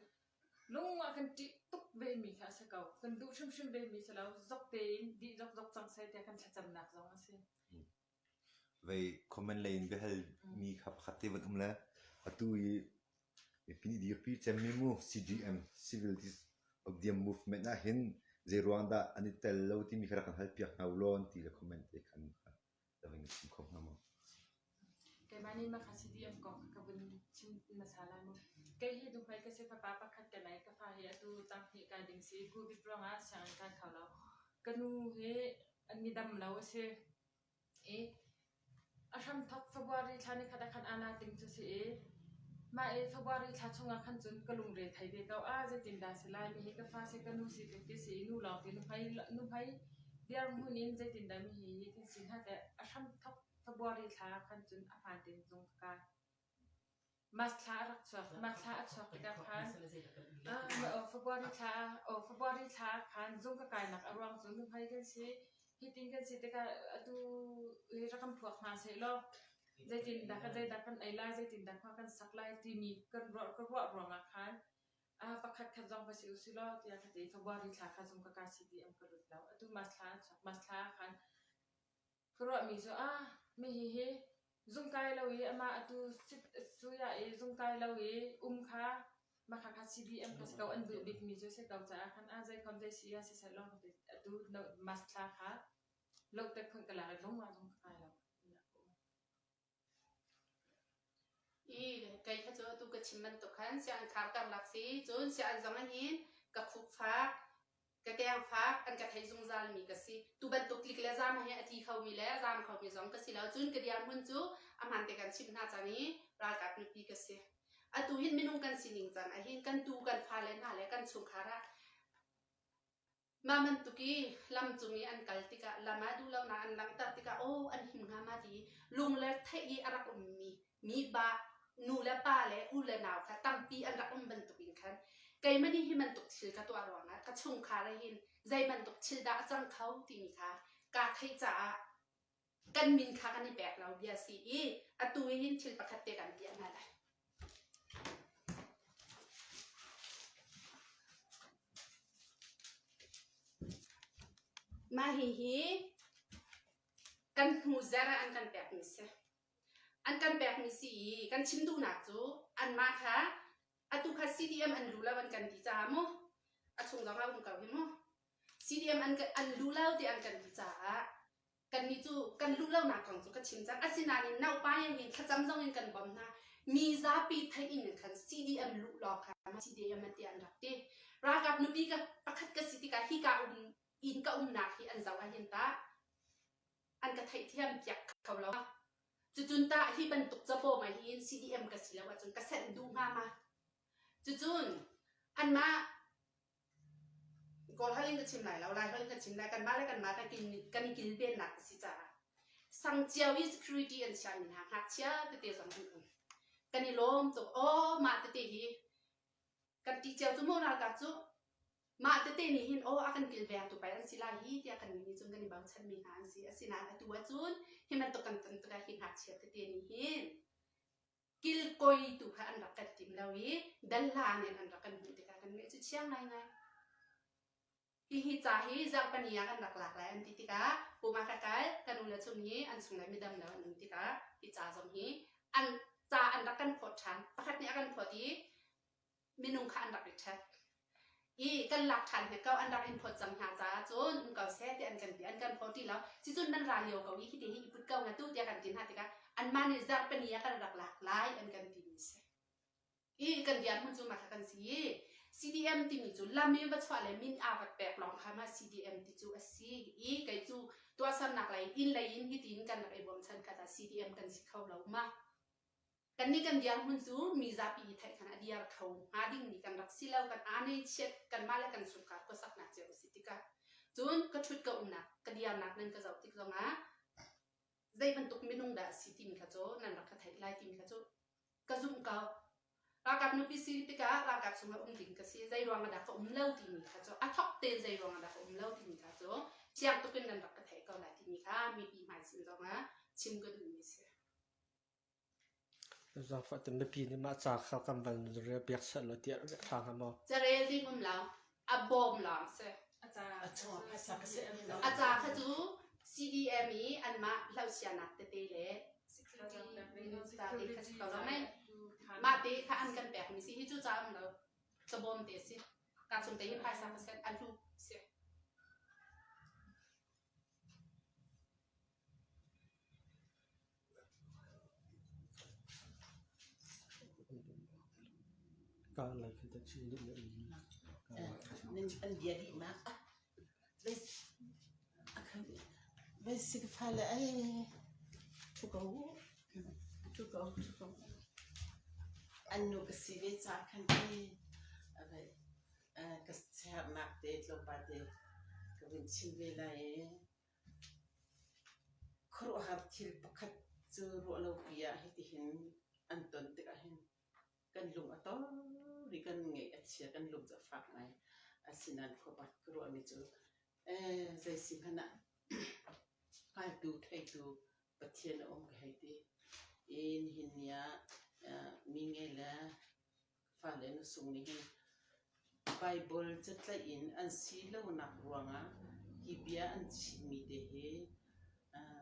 lung ah kan ṭih tuk vemi kha a si ko. Kan duh hrimhrim vemi si lo. Zok tein dih zokzok cang seh tiah kan thlacamnak zong a si. Vei comment lei in biahal mi kha pakhat te van um le atu i mipi nih dirpi cemmi mu CDM Civil Disobedience Movement ah hin zei ruang dah an i tel lo timi kha rak kan hal piak hna u law an ti le comment te khan Daving chim kho hnga maw? Keimah nih mah kha CDM kong kha ka vun chim hmasa lai mu. Kei hi duhmai ka si fapa pakhat ka nei. Ka fa hi atu tanghnih kai ding si. Covid ruangah sianginn kai kho lo. Ka nu hi an mi dam lo a si. I a hramthok February thla ni khat ah khan ana ting cu si i mah i February thla chungah khan cun ka lungre thei ve ko. Ah zeitindah si lai mi hi ka fa si ka nu si tluk ti si i nu lawng ti nuhmei nuhmei Dirhmun in zeitindah mi hi kan si hnga tiah a hramthawk February thla khan cun a hmaan tein zung ka kai. March thla a rak chuak. March thla a chuak tikah khan February thla February thla khan zung ka kainak a ruang cu nuhmei kan si. Hitin kan si tikah atu hi rak kan phuak hna sehlaw zeitindah zeidah kan ei lai, zeitindah khua kan sak lai timi kan ruah ka ruah ruangah khan Pakhat khat zong va si usih law tiah ka ti. February thla kha zung ka kai CDM ka lut lo. Atu March thla a chuak. March thla ah khan ka ruahmi cu ah mi hihi zung kai lo i amah atu suya i zung kai lo i um kha mah kha kha CDM kha si ko an duh bikmi cu si ko caah khan ah zei khom zei si ah siseh law ka ti. Atu March thla kha lohtek phun ka lak i lung ah zung ka kai lo. I kei kha cu atu ka chim bantuk khan sianginn khar karlak si cun sianginn zong ahhin ka khuk fak. Ka kengfak an ka theih zungzalmi ka si. Tu bantuk tlik le zaam he a tli khomi le a zaam khomi zong ka si lo. Cun ka dirhmun cu a hmaan te kan chimh hna cang i ralkap nupi ka si. Atu hin minung kan sining cang ahhin kan tu kan fale hna le kan chungkhar ah mah bantuk i lam cung i an kal tikah lam ah duhlonak an langhter tikah aw an him hnga ma ti lung le theih i a rak ummi mi ba nu le pa le u le nau kha tampi an rak um bantuk in khan keimah nih hi bantuk thil ka tuah ruangah ka chungkhar ah hin zei bantuk thil dah a cang kho timi kha kaa theih caah kan min kha kan i pek lo bia si i atu hin thil pakhat te kan piah hna lai. Mah hihi kan hnu zer ah an kan pekmi si. An kan pekmi si i kan chim duhnak cu anmah kha atu kha CDM an lu lo an kan ti caah mu a chung zong a um ko hi mu CDM an an lu lo ti an kan ti caah kannih cu kan luh lonak kong cu ka chim cang. Asinain naupa hin thlacam zong in kan bawmh hna. Mi zapi theih in khan CDM luh lawng kha CDM an ti an rak ti. Ralkap nupi ka pakhat ka si tikah hika um inn ka umnak hi an zoh ahhin ta an ka theihthiam piak kho lo. Cucun tah hi bantuk capo mai hin CDM ka si lo ahcun ka senh duh hnga ma? Cucun anmah Kawl holh in ka chim lai lo, Lai holh in ka chim lai. Kanmah le kanmah kan kan i kilvennak a si caah sangcio i security an chiahmi hna ngakchia tete zong an um. Kan i lawm tuk. Aw mah tete hi kan ti cio cu mu ralkap cu mah tete nih hin aw a kan kilvengtu pei an si lai hi tiah kan nih cun kan i bochanmi hna an si. Asinain atu ahcun hi bantuk kan ton tikah hi ngakchia tete nih hin kilkawi tu kha an rak kan tim lo i dalhlan in an rak kan hmuh tikah kan ngaih cu chia ngaingai. Hihi ca hi zarhpani ah kan rak lak lai an ti tikah puma ka kal kan u le chung hi an chung le midam lo an um tikah hi ca zong hi an ca an rak kan phawt ṭhan. Pakhat nih a kan phawt i minung kha an rak i ṭhek i kan lak ṭhan hnek ko an rak in phawt cang hna caah cun um ko seh ti an kan ti an kan phawt ti lo sicun nan ra lio ko i hiti hi i put ko na tu tiah kan ti hna tikah anmah nih zarhpini ah kan rak lak lai an kan ti mi si i kan dirhmun cu mah kha kan si i CDM timi cu lam i va chuah le min aa vat pek lawng kha ma CDM ti cu a si i kei cu tuahsernak lei in lei in hitin kan rak i bawmchan kha ta CDM kan si kho lo ma Kannih kan dirhmun cu mi zapi i theih khan a diar kho hnga dingmi kan rak si lo, kan aa chiat, kanmah le kan chungkhar khuasaknak cio a si tikah. Cun ka ṭhut ka umnak, ka diarnak nan ka zoh tik zongah zei bantuk minung dah a si timi kha cu nan rak ka theih lai timi kha cu ka zumh ko. Ralkap nupi si tikah ralkap chungah um ding ka si, zei ruangah dah ka um lo timi kha cu a thok tein zei ruangah dah ka um lo timi kha cu fiang tuk in nan rak ka theih ko lai timi kha mipi hmai sin zongah chim ka duhmi a si. Zaangfah te mipi nih mah ca kha kan van rel piak seh law tiah thla hnga maw? Carel ding um lo. A bawm lawng si. A chungah phaisa ka seh an lo. A ca kha cu CDM i anmah hlauhsianak tete le security te kha si ko lo mei. Mah te kha an kan pekmi si hi cu ca um lo. Cabawm te si. Ka chung te hi phaisa ka set a hlu si. An bia dihnak Basic fale ai ṭhu ko ṭhu ko ṭhu ko. An nu ka si ve caah khan ka siaherhnak te tlawmpal te ka vun chim ve lai i Khuaruahhar thil pakhat cu ruahlopi ah hitihin an ton tikah hin kan lung a tor i kan ngaih a chia, kan lung cu a fak ngai. Asinain khuapat ka ruahmi cu zei si hmanh ah hngaltu, theitu Pathian a um ka hei ti. I nihin ni ah mi ngei le fale nu sung nih hin Baibal catlaih in an si lonak ruangah hi bia an chimmi te hi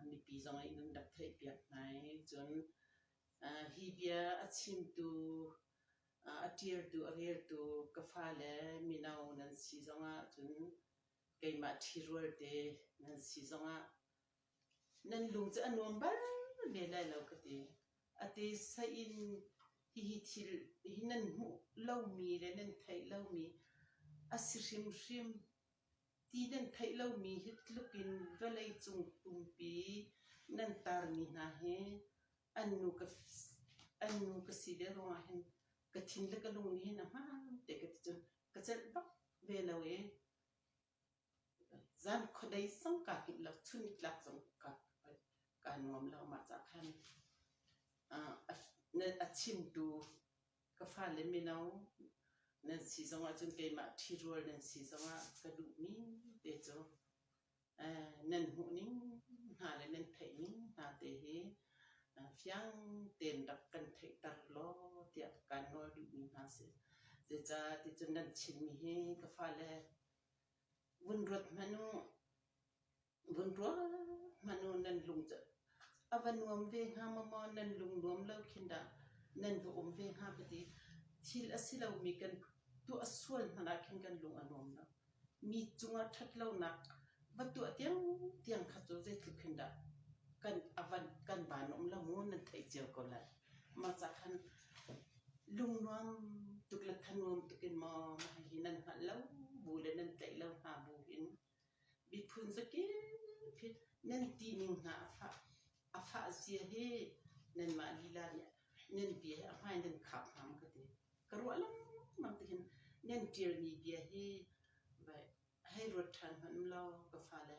mipi zong nih nan rak theihpiak hna i cun hi bia a chimtu, a ṭialtu, a reltu ka fale mino nan si zongah cun keimah ṭhirual te nan si zongah Nan lung cu a nuam bal ve lai lo ka ti. A ti sain hihi thil hi nan hmuh lomi le nan theih lomi a si hrimhrim. Ti nan theih lomi hi tluk in vawlei cung pumpi nan tarmi hna hi an nu ka an nu ka si ve ruangah hin ka thin le ka lung nih hin a hmaan te ka ti cun ka celh bak ve lo i zan khuadei zong kaa hngilh lo chun nitlak zong ka kaa nuam lo mah cah khan a chimtu ka fale mino nan si zongah cun keimah ṭhirual nan si zongah ka duhmi te cu nan hmuhning hna le nan theihning hna te hi fiang tein rak kan theihter law tiah kaan nawl duhmi hna si. Zeicah ticun nan chimmi hi ka fale vun ruat hmanh u. Vun ruat hmanh u nan lung cu a va nuam ve hnga maw maw nan lung nuam lo khin dah nan va um ve hnga ka ti. Thil a si lomi kan tuah sual hmanh ah khin kan lung a nuam lo. Mi cungah ṭhat lonak va tuah tiangtiang kha cu zeitluk khin dah kan a van kan van um lo mu nan theih cio ko lai. Mah cah khan lungnuam tuk le thanuam tuk in maw mah hihi nan hngalh lo bu le nan tlaih lo hna bu in miphun zakip hi nan tining hna a fah a fah zia hi nanmah lila nih nan bia hi a hmai nan khap hna ka ti. Ka ruah lengmang ti hin nan ṭialmi bia hi hei ruat ṭhan hmanh law ka fale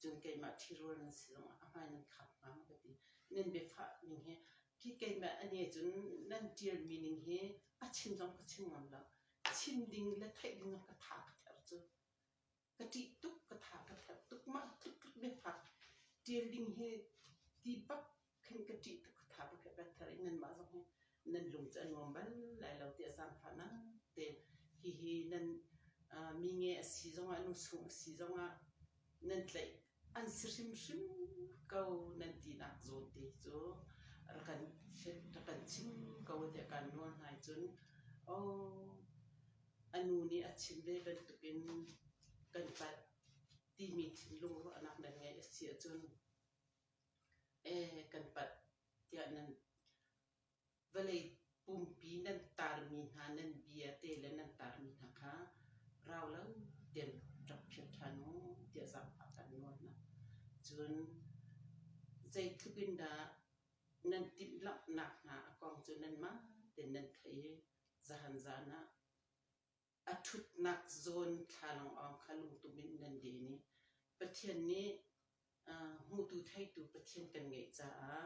cun keimah ṭhirual nan si zongah a hmai nan khap hnga ma ka ti. Nan biafah ning hi khi keimah a ne cun nan ṭialmi ning hi a chim zong ka chim ngam lo. Chim ding le theih ding ka tha ka ther cu. Ka ṭih tuk, ka tha ka ther tuk. Mah tluk tluk biafak ṭial ding hi ti bak khin ka ṭih tuk, ka tha ka ther i nanmah zong hi nan lung cu a nuam bal lai lo tiah zaangfahnak te hihi nan mi nge a si zongah nu sung a si zongah nan tlaih an si hrimhrim ko nan tinak zawn te cu rak kan rak kan chim ko tiah kan nawl hna cun oh A nu nih a chim ve bantukin kan palh timi thinlung ruahnak nan ngeih a si ahcun ee kan palh tiah nan vawlei pumpi nan tarmi hna nan bia te le nan tarmi hna kha rau lo tein rak phiat ṭhan u tiah zaangfah kan nawl hna. Cun zeitluk in dah nan timhlamhnak hna a kong cu nanmah tein nan theih i Zahan zan ah a ṭhutnak zawn thlalangawng kha lungtum in nan den i Pathian nih hmutu theitu Pathian kan ngeih caah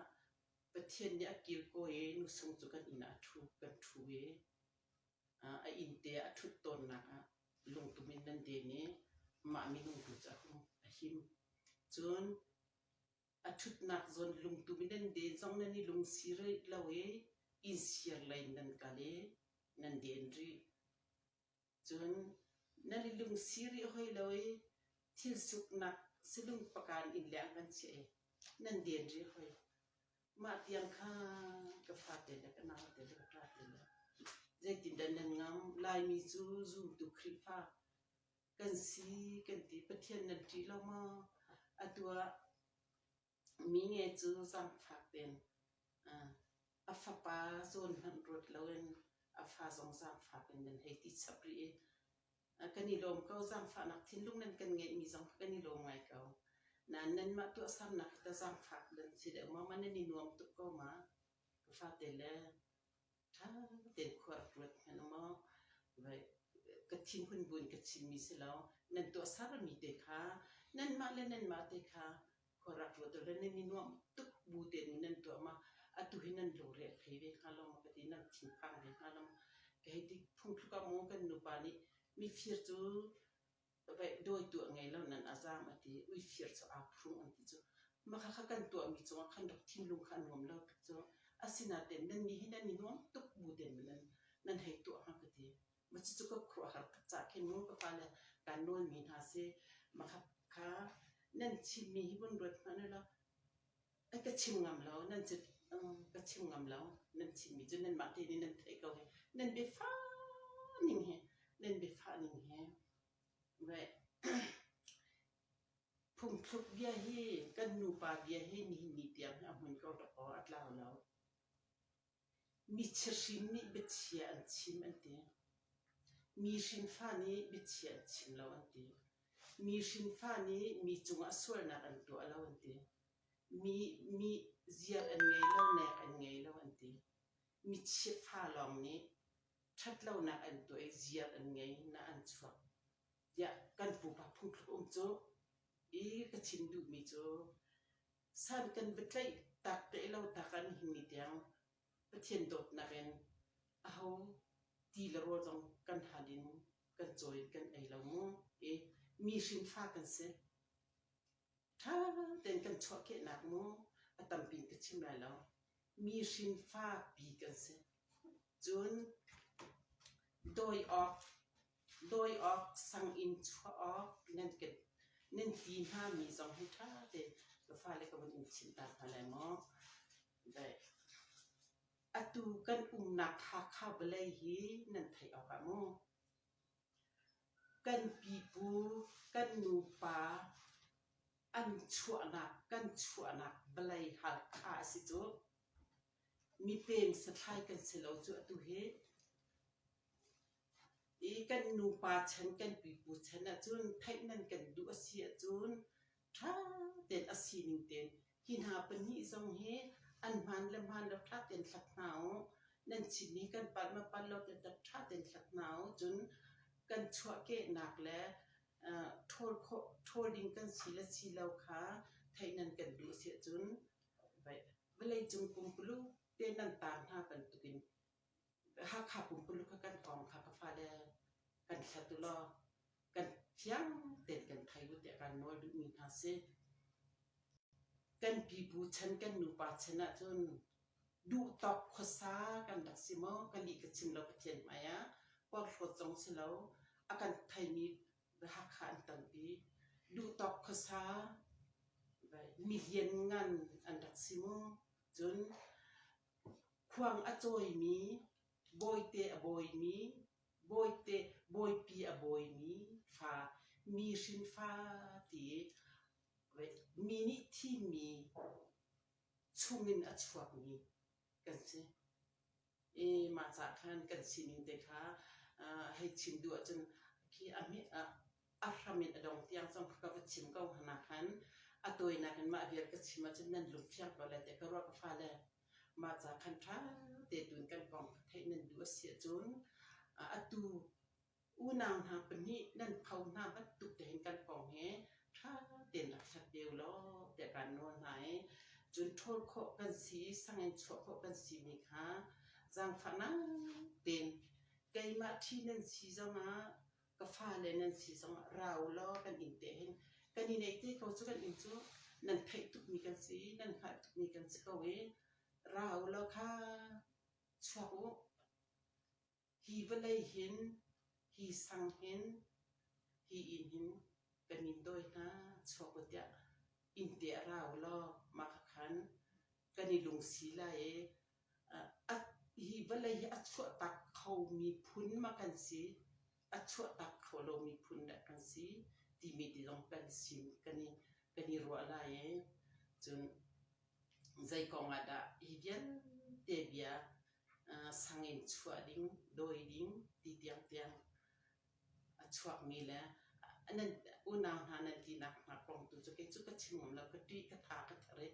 Pathian nih a kilkawi i nusung cu kan inn ah a ṭhu kan ṭhu i a innte ah a ṭhut tawnnak ah lungtum in nan den i mah minung tu cu a hung a him. Cun A ṭhutnak zawn lungtum in nan den zong nan i lungsi rih lo i inn sir lei in nan kal i nan den rih. Cun nan i lungsi rih hoi lo i thil suknak silung pakan inn leng kan chiah i nan den rih hoi. Mah tiang kha ka fate le ka naute le ka ṭate le zeitindah nan ngam? Laimi cu zumtu Khrihfa kan si kan ti. Pathian nan ṭih lo maw? Atu ah mi nge cu zaangfak tein a fapa zawn hmanh ruat loin a fa zong zaangfak in nan hei ti chap rih i kan i lawm ko. Zaangfahnak thinlung nan kan ngeihmi zong kha kan i lawm ngai ko. Nain nanmah tuahsernak hi tah zaangfak nan si deuh maw? Mah nan i nuam tuk ko ma? Ka fate le Ṭha tein khua rak ruat hmanh u maw? Ka thinhun buin ka chimmi si lo. Nan tuahsermi te kha nanmah le nanmah te kha khua rak ruat u law nan i nuamh tuk bu tein nan tuah ma atu hi nan lungre a thei ve hnga lo maw ka ti nan thinphang ve hnga lo maw? Ka hei ti phungthluk ah maw kan nupa nih mifir cu dawitu a ngei lo nan a zaam a ti uifir cu aa phrung an ti cu mah kha kan tuahmi cungah khan rak thinlung kha a nuam lo tuk cu asinain nannih hi nan i nuam tuk bu tein nan nan hei tuah hnga ka ti mah cucu ka khuaruahhar tuk caah khin mu ka fale kaan nawlmi hna si mah kha kha nan chimmi hi vun ruat hmanh u law ka chim ngam lo nan cu ka chim ngam lo nan chimmi cu nanmah te nih nan theih ko hi nan biafah ning hi nan biafah ning hi Phungthluk bia hi kan nupa bia hi nihin ni tiang hi a hmun ko dawkaw a tlau lo. Michia hrin nih biachia an chim an ti. Mi hrinfa nih biachia an chim lo an ti. Mi hrinfa nih mi cungah sualnak an tuah lo an ti. Mi mi ziar an ngei lo, nek an ngei lo an ti. Mi chiafa lawng nih ṭhatlonak an tuah i ziar an ngei na an chuak tiah kan pupa phungthluk um cu i ka chim duhmi cu san kan va tlaih tak tlaih lo tak ah nihin ni tiang Pathian dawtnak in aho ti le rawl zong kan hal in kan cawi in kan ei lo mu i mi hrinfa kan si. Ṭha tein kan chuahkehnak mu a tampi in ka chim lai lo. Mi hrinfa pi kan si. Cun dawi awk dawi awk sang in chuah awk nan kan nan ti hna mi zong hi ṭha tein ka fale ka vun in chimh ta hna lai maw. Atu kan umnak Hakha vawlei hi nan theih awk ah mu. Kan pipu, kan nupa an chuahnak kan chuahnak vawlei Halkha a si cu. Mipem sathlai kan si lo cu atu hi. I kan nupa chan kan pipu chan ahcun theih nan kan duh a si ahcun ṭha tein a sining tein hi hna pahnih zong hi an hmaan le hmaan lo ṭha tein hlat hna u. Nan chimmi kan palh ma palh lo te ṭha tein hlat hna u. Cun kan chuahkehnak le ṭhawl khawh ṭhawl ding kan si le si lo kha theih nan kan duh a si ahcun vawleicung pumpuluk te nan taar hna bantukin Hakha pumpuluk kha kan kong kha ka fale kan hlat u law kan fiang tein kan thei u tiah kan nawl duhmi hna si. Kan pipu chan kan nupa chan ahcun duhtawk khuasa kan rak si maw ka lih ka chim lo Pathian hmai ah porhlawt zong si lo a kan theimi Hakha an tampi. Duhtawk khuasa mi lianngan an rak si mu. Cun Khuang a cawimi, bawite a bawimi, bawite bawipi a bawimi fa, mi hrinfa ti mi nih thimmi chungin a chuakmi kan si. I mah cah khan kan sining te kha hei chim duh ahcun khi a a hram in a dong tiang zong kha ka va chim ko hna khan a tawinak in mah vial ka chim ahcun nan lungfiang ko lai tiah ka ruah ka fale. Mah ca khan ṭha te tuin kan kong kha theih nan duh a si ahcun atu unau hna pahnih nan pho hna bantuk te hin kan kong hi ṭha tein rak hlat ve u law tiah kaan nawl hna i cun ṭhawl khawh kan si sang in chuah khawh kan simi kha zaangfahnak tein keimah ṭhi nan si zongah ka fale nan si zongah ra u law kan inn te hin kan i neih te ko cu kan inn cu nan theih tukmi kan si nan hngalh tukmi kan si ko i ra u law kha chuak u hi vawlei hin hi sang hin hi inn hin kan in dawi hna chuak u tiah inn te ah ra u law mah kha khan kan i lungsi lai i Hi vawlei hi a chuahtak khomi phun ma kan si, a chuahtak kho lomi phun dah kan si timi ti zong kan sin kan i, kan i ruah lai i cun zei kong ah dah hi vialte bia sang in chuah ding, dawi ding ti tiangtiang a chuakmi le nan unau hna nan tinak hna kong tu cu kei cu ka chim ngam lo ka ṭih ka tha ka ther i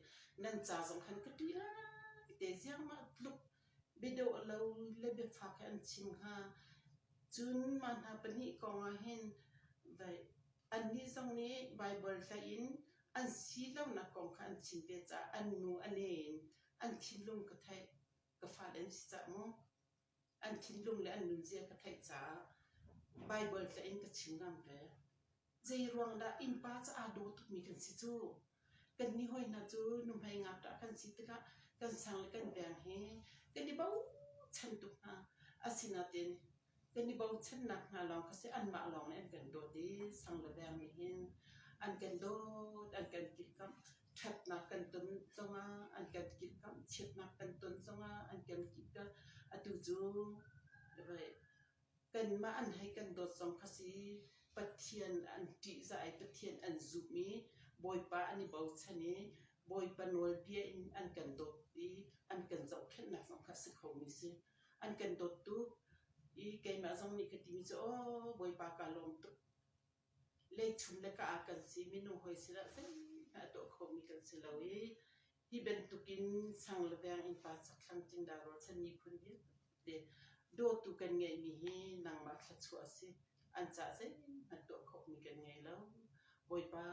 nan ca zong khan ka ṭih lai te ziangmah tluk biadawh lo le biafak he an chim hnga cun mah hna pahnih kong ah hin vai annih zong nih Baibal tlaih in an si lonak kong kha an chim ve caah an nu a ne in an thinlung ka theih ka fale an si cah mu An thinlung le an nunzia ka theih caah Baibal tla in ka chim ngam ve. Zeiruang dah innpa cu aa daw tukmi kan si cu? Kannih hawi hna cu nuhmei ngakṭah kan si tikah kan sang le kan veng hi kan i bochan tuk hna. Asinain kan i bochannak hna lawng kha si anmah lawng nih an kan dawt i sang le veng nih hin an kan dawt, an kan kilhkamh. Ṭhatnak kan ton zongah an kan kilhkamh, chiatnak kan ton zongah an kan kilhkamh. Atu cu kanmah an hei kan dawt zong kha si Pathian an ṭihzah i Pathian an zumh i Bawipa an i bochan i Bawipa nawlbia in an kan dawt i an kan zohkhenhnak zong kha a si khomi si. An kan dawt tuk i keimah zong nih ka timi cu aw Bawipa kaa lawm tuk. Leichum le ka ah kan si minung hawi sinah zeihmanh a tuah khomi kan si lo i hi bantukin sang le veng innpa chakthlang cingla rualchan miphun vialte dawtu kan ngeihmi hi nangmah thluachuah a si. An caah zeihmanh tuah khawhmi kan ngei lo. Bawipa,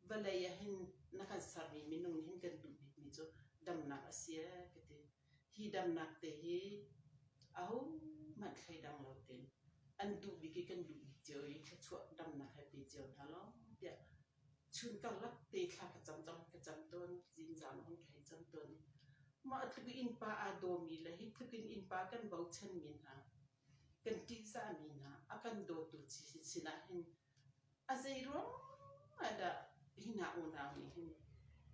vawlei ah hin na kan sermi minung nih hin kan duh bikmi cu damnak a si ee ka ti. Hi damnak te hi ahohmanh thleidang lo tein an duh bik i kan duh bik cio i thluachuah damnak he pe cio hna law tiah chun karlak te thla ka cam cang ka cam tawn zingzam hon ka hei cam tawn i mah tluk i innpa aa dawmi le hi tluk in innpa kan bochanmi hna kan ṭihzahmi hna a kan dawtu sinah hin a zei ruang ah dah hi hna unau nih hin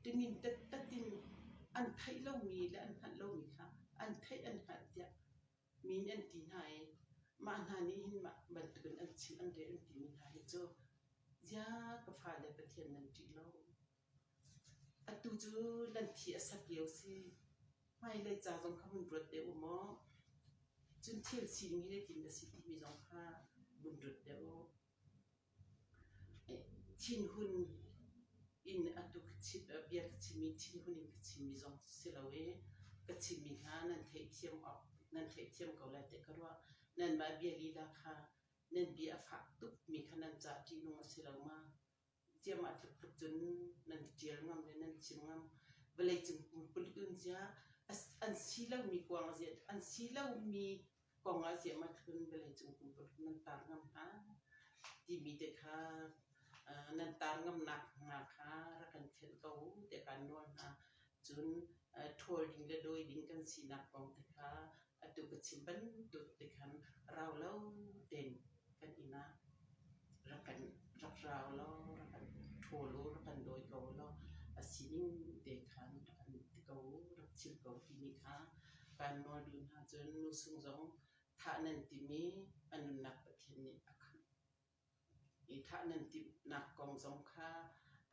timin tattat in an theih lomi le an hngalh lomi kha an theih an hngalh tiah mi nih an ti hna i mah hna nih hin mah bantukin an chim an rel an timi hna hi cu ziah ka fale Pathian nan ṭih lo? Atu cu nan thi a sak lio si. Hmailei ca zong kha vun ruat deuh u maw? Cun thil sining hi zeitin a si timi zong kha vun ruat deuh u. Thinhun in atu bia ka chimmi thinhun in ka chimmi zong si lo i ka chimmi hna nan theihthiam awk nan theihthiam ko lai tiah ka ruah. Nanmah bia lila kha nan bia a fak tukmi kha nan ca ṭihnung a si lo ma? Ciammah tluktluk cun nan ṭial ngam le nan chim ngam. Vawleicung pumpuluk in ziah an si lomi kuang ah an si lomi kong ah ziahmah tluk in vawleicung pumpuluk nan tar ngam hna timi te kha nan tar ngamnak hnga kha rak kan fianh ko u tiah kaan nawl hna. Cun ṭhawl ding le dawi ding kan sinak kong te kha atu ka chim bantuk te khan rau lo tein kan inn ah rak kan rak rau law rak kan ṭhawl u rak kan dawi ko law a sining te khan rak kan ti ko u rak chim ko timi kha kaan nawl duh hna. Cun nu sung zong thah nan timi a nunnak Pathian nih a khamh. I thah nan timhnak kong zong kha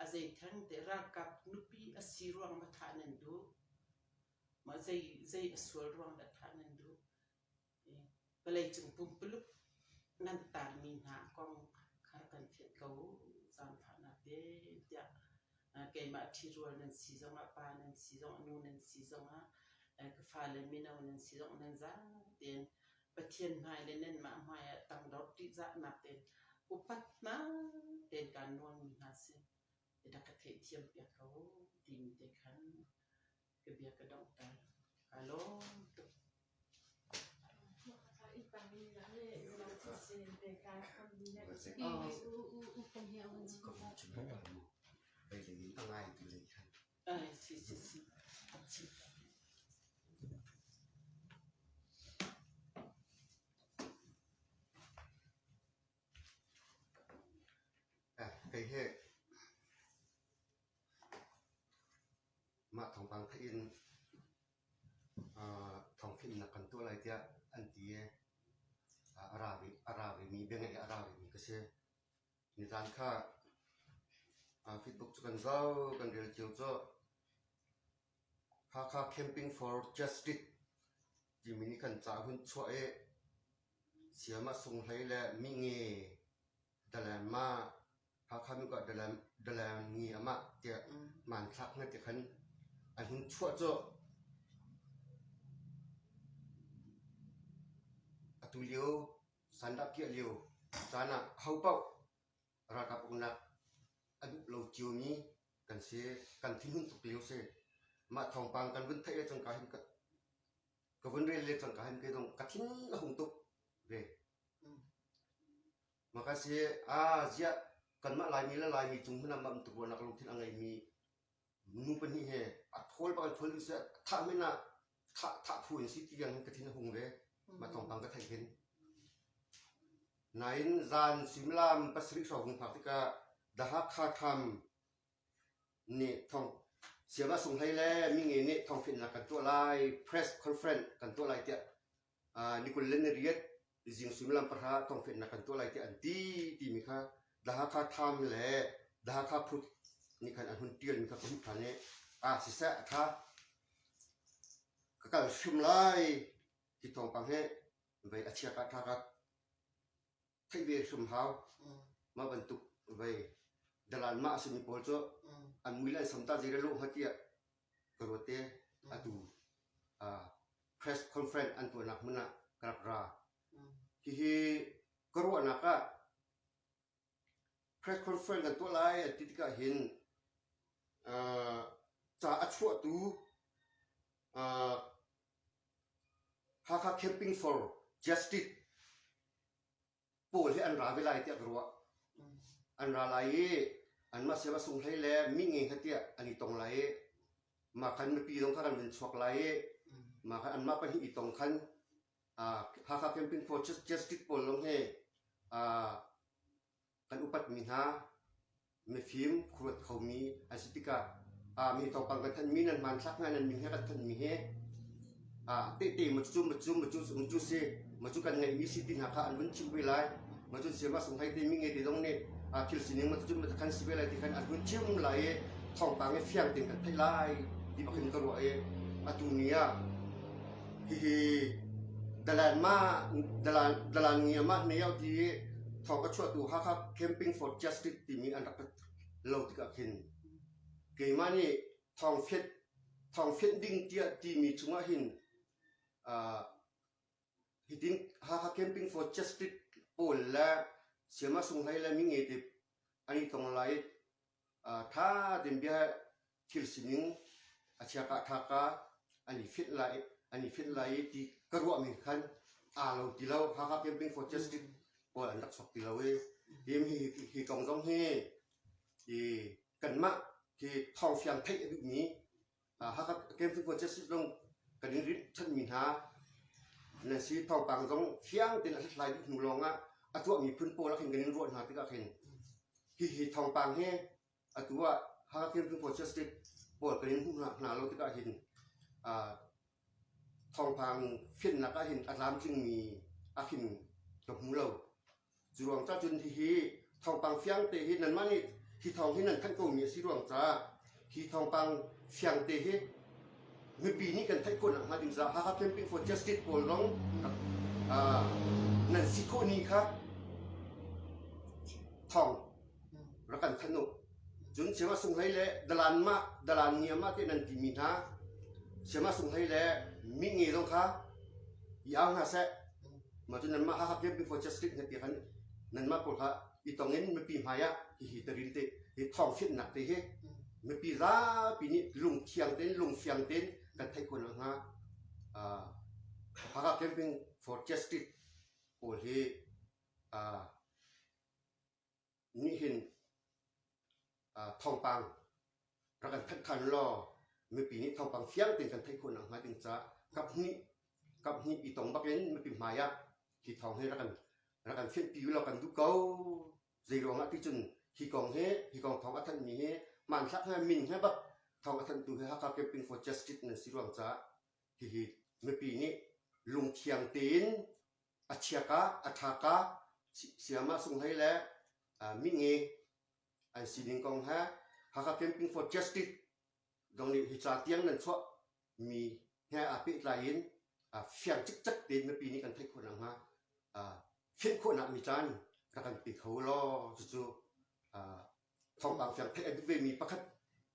a zei theng te ralkap nupi a si ruang ma thah nan duh? Mah zei zei a sual ruang dah thah nan duh? Vawleicung pumpuluk nan tarmi hna kong kha rak kan fianh ko u, zaangfahnak te tiah keimah ṭhirual nan si zongah, pa nan si zongah, nu nan si zongah, ka fale mino nan si zongah nan zatein Pathian hmai le nanmah hmai ah tangdor ṭihzahnak tein upatnak tein kaan nawlmi hna si. Rak ka theihthiam piak ko timi te khan ka bia ka donghter. Kaa lawm tuk. Si si si. Kei hi Mah thawngpang theih in thawngfinnak kan tuah lai tiah an ti i a ra vemi biangeih a ra vemi ka si. Nizaan kha Facebook cu kan zoh, kan rel cio cu Hakha Camping for Justice timi nih khan ca a hun chuah i Siamah Sunghlei le Minge Dalan ma Hakha nu ka dalan dalan ngi amah tiah hmanthlak na ti khan an hun chuah cu atu lio sandah piah lio caan ah ho paoh ralkap uknak a duh lo ciomi kan si kan thinhun tuk lio si mah thawngpang kan vun theih le cangka hin ka vun rel le cangka hin kei zong ka thin a hung tuk ve Makasi ah ziah kanmah Laimi le Laimi cung hmanh ah mah bantuk ruahnak lungthin a ngeimi nu pahnih he a thawl bak in thawl ding seh thah men ah thah thah phu in si ti tiang hin ka thin a hung ve mah thawngpang ka theih hin. Nain zan suimilam pasarih hrawng hung phak tikah The Hakha Tham nih thawng Siangah Sunghlei le Minge nih thawngfinnak kan tuah lai press conference kan tuah lai tiah ni 28 zing suimilam pahra thawngfennak kan tuah lai tiah an ti timi kha The Hakha Tham le The Hakha Phut nih khan an hun ṭialmi kha ka hmuh ṭhan i ah siseh a ṭha ka kal hrim lai ti thawngpang hi vei a chia ka ṭha ka theih ve hrim hau. Mah bantuk vei dalan mah a simi pawl cu an mui le an sam ta zei le lawh hnga tiah ka ruat te. Atu press conference an tuahnak hmun ah ka rak ra. Hihi ka ruahnak ah press conference kan tuah lai an ti tikah hin ca a chuahtu Hakha Camping for Justice pawl hi an ra ve lai tiah ka ruah. An ra lai i anmah siama sunghlei le mi nge kha tiah an i tong lai i mah khan mipi zong kha kan vun chuak lai i mah khan anmah pahnih i tong khan Hakha Camping for Justice pawl zong hi kan upatmi hna mifim khuaruat khomi an si tikah mi thawngpang kan thanhmi nan hmanthlak hna nan min he kan thanhmi hi tehte macu macu macu macu si macu kan ngeihmi si ti hna kha an vun chimh ve lai macun siama sung hei te mi nge te zong nih thil sining macu macu khan si ve lai ti khan an vun chim lai i thawngpang i fiang tein kan theih lai ti bak in ka ruah i atu ni ah Hihi dalan ma dalan dalan ngia ma hneo ti thawng a chuahtu Hakha Camping for Justice timi an rak lo tikah khin keimah nih thawng fianh thawng fianh ding tiah timi chungah hin uh, hitin Hakha Camping for Justice pawl le Siama Sunghlei le Minge te an i tong lai Tha tein bia thil sining a chiaka thaka an i fenh lai an i fenh lai i ti ka ruahmi khan aa lo ti lo. Hakha Camping for Justice pawl an rak chuak ti lo i hi hi kong zong hi i kanmah hi thawngfiang theih a duhmi Hakha Camping for Justice zong kan in rinh chanmi hna nan si thawngpang zong fiang tein a hlathlai dih hnu lawng ah a tuahmi phun pawl ah khin kan in ruah hna tikah khin hihi thawngpang hi atu ah Hakha Camping for Justice pawl kan in hmuh hna lo tikah hin thawngpang fiannak ah hin a tlamtlingmi a khin ka hmu lo. Cu ruang ca cun hihi thawngpang fiang te hi nanmah nih hi thawng hi nan thanh komi a si ruang caah hi thawngpang fiang te hi mipi nih kan theih khawh nakhnga ding caah Hakha Camping for Justice pawl zong nan si khawh ni kha thawng rak kan thanh u. Cun Siama Sunghlei le Dalan mah Dalan ngia mah te nan timi hna Siama Sunghlei le mi nge zong kha i au hna seh. Mah cu nanmah Hakha Camping for Justice na ti khan nanmah pawl kha i tong in mipi hmai ah hihi tarin te hi thawng fianhnak te hi mipi zapi nih lungthiang tein lungfiang tein kan theih khawh nakhnga Hakha Camping for Justice pawl hi nih hin thawngpang rak kan thanh than law mipi nih thawngpang fiang tein kan theih khawh nakhnga ding caah kaphnih kaphnih i tong bak in mipi hmai ah hi thawng hi rak kan rak kan fianhpi law kan duh ko. Zei ruangah ti cun hi kong hi hi kong thawng a thanhmi hi hmanthlak he min he bak thawng a thanhtu hi Hakha Camping for Justice nan si ruang caah hihi mipi nih lungthiang tein a chiaka a ṭhaka Siama Sunghlei le Minge an sining kong he Hakha Camping for Justice zong nih hi ca tiang nan chuah mi he aa pehtlai in fiang cikcek tein mipi nih kan theih khawh nakhnga fianh khawhnak mi caan rak kan pe kho law cucu thawngpang fiang theih a duh vemi pakhat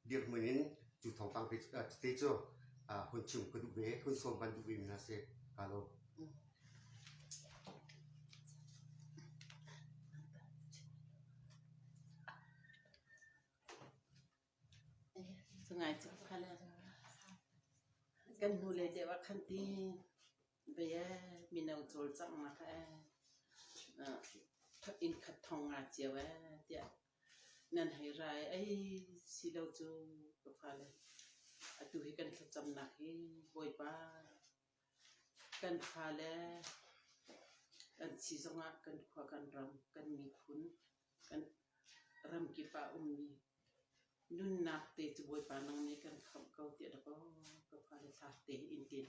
dirhmun in cu thawngpang te cu hun chim ka duh ve hun sawm kan duh vemi hna si ka lo. Ngai cu khala kan hnu le deuh ah khan ti bia mino cawlcanghnak inn khat thong nga cio ee tiah nan hei ra i ei si lo cu ka fale atu hi kan thlacamnak hi Bawipa kan fale kan si zongah kan khua kan ram kan miphun kan ramkip ah ummi Nunnak te cu Bawipa nang nih kan khamh ko tiah dakaw ka fale thla te in tin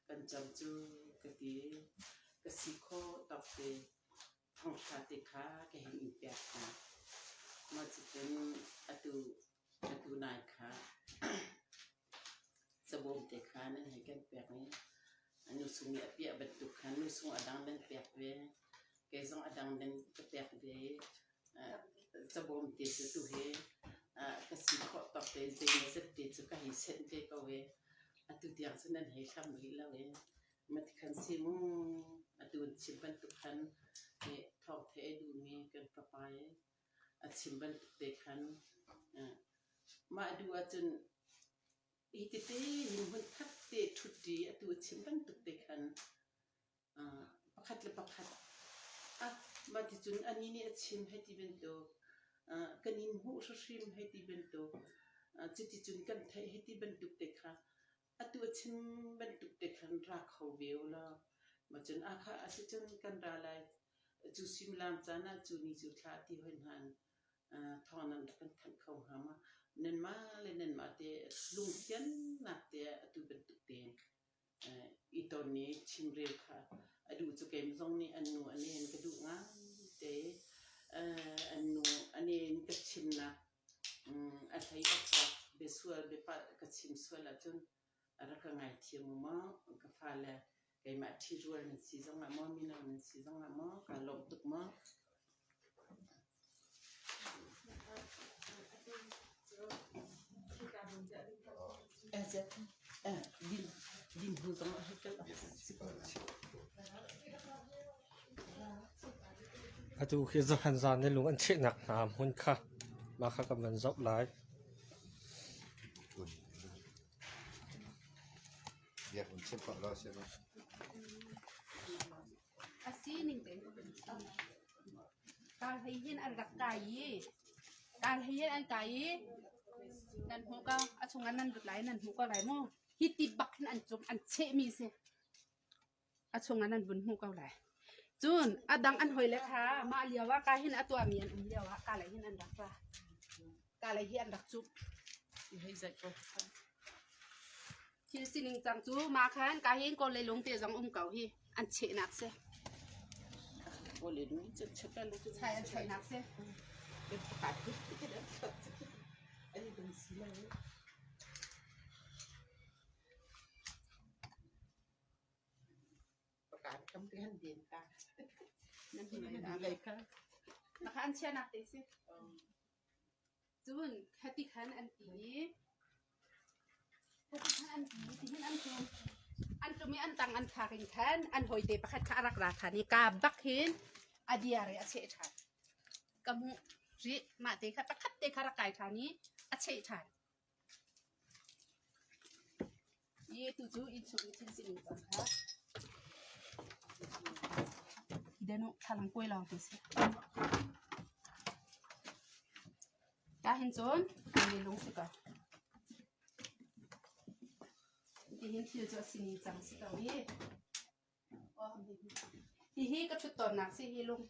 kan cam cu ka ti ka si khawh tawk te thonghra te kha ka hei in pek hna. Mah cucun atu atu nai kha cabawm te kha nan hei kan pek i nu sung nih a piah bantuk khan nu sung a dang nan pek ve kei zong a dang nan ka pek ve i. Cabawm te cu tuhi ka si khawh tawk te zeimawzat te cu ka hei senh ve ko i atu tiang cu nan hei hlam rih lo i matikhan si mu atu an chim bantuk khan thawng theih a duhmi kan fapa i a chim bantuk te khan mah duh ahcun hi tete hin hmunkhat te ṭhutṭi atu a chim bantuk te khan Pakhat le pakhat mah ticun anih nih a chim hei ti bantuk, kan in hmuh hrimhrim hei ti bantuk, cuticun kan theih hei ti bantuk te kha atu a chim bantuk te khan ra kho ve u law mah cun ah a si cun kan ra lai. Cu suimilam caan ah cu ni cu thla ti hoi hna in thawng nan rak kan thanh kho hnga ma? Nanmah le nanmah te lungthiannak te atu bantuk tein i ton i chimrel kha a duh cu keimah zong nih an nu a nen ka duh ngaite. An nu a nen ka chimnak a hlei a chuak biasual biapalh ka chim sual ahcun a rak ka ngaithiam u maw ka fale keimah ṭhirual nan si zongah maw mino nan si zongah maw kaa lawm tuk maw. Atu khi zahan zan i lung an chehnak hna hmun kha mah kha kan van zoh lai. A sining tein Kar hlei hin an rak kai i kar hlei hin an kai i nan hmuh ko a chungah nan lut lai nan hmuh ko lai mu hi ti bak hin an cung an chehmi si a chungah nan vun hmuh ko lai cun a dang an hoi le kha mah lio ah ka hin a tuahmi an um lio ah ka lei hin an rak ra ka lei hi an rak cuh Thil sining cang cu mah khan ka hin kawl le lung te zong um ko hi an chehnak si. Chai an chehnak si. Mah kha an chiahnak te si. Cun khati khan an ti i khati khan an ti i tihin an tlum. An tlum i an tang an phak in khan an hawite pakhat kha a rak ra ṭhan i kaa bak hin a diar i a cheh ṭhan. Ka hmuh rih mah te kha pakhat te kha rak kai ṭhan i a cheh ṭhan. I tu cu innchung i thil sining cang kha den uh thlalang kuai lawng ti si. Ka hin cun mi lung si ko. Ti hin thil cu a sining cang si ko hi. Hihi ka ṭhut tawnnak si hi lung.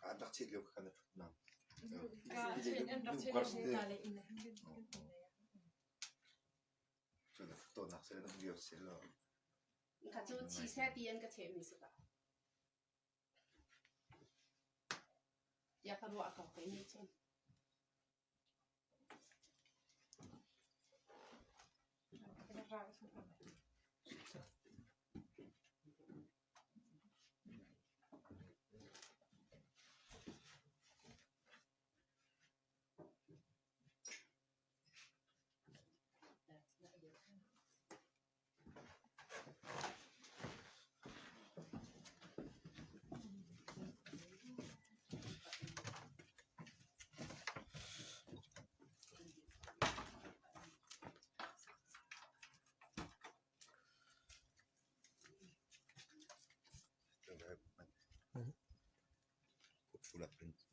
An rak chit lio kha na ṭhut nang. Tawnak seh na lio seh law. Kha cu thi seh ti an ka chehmi si ka. Tiah ka ruah ko kei nih cun. Full up.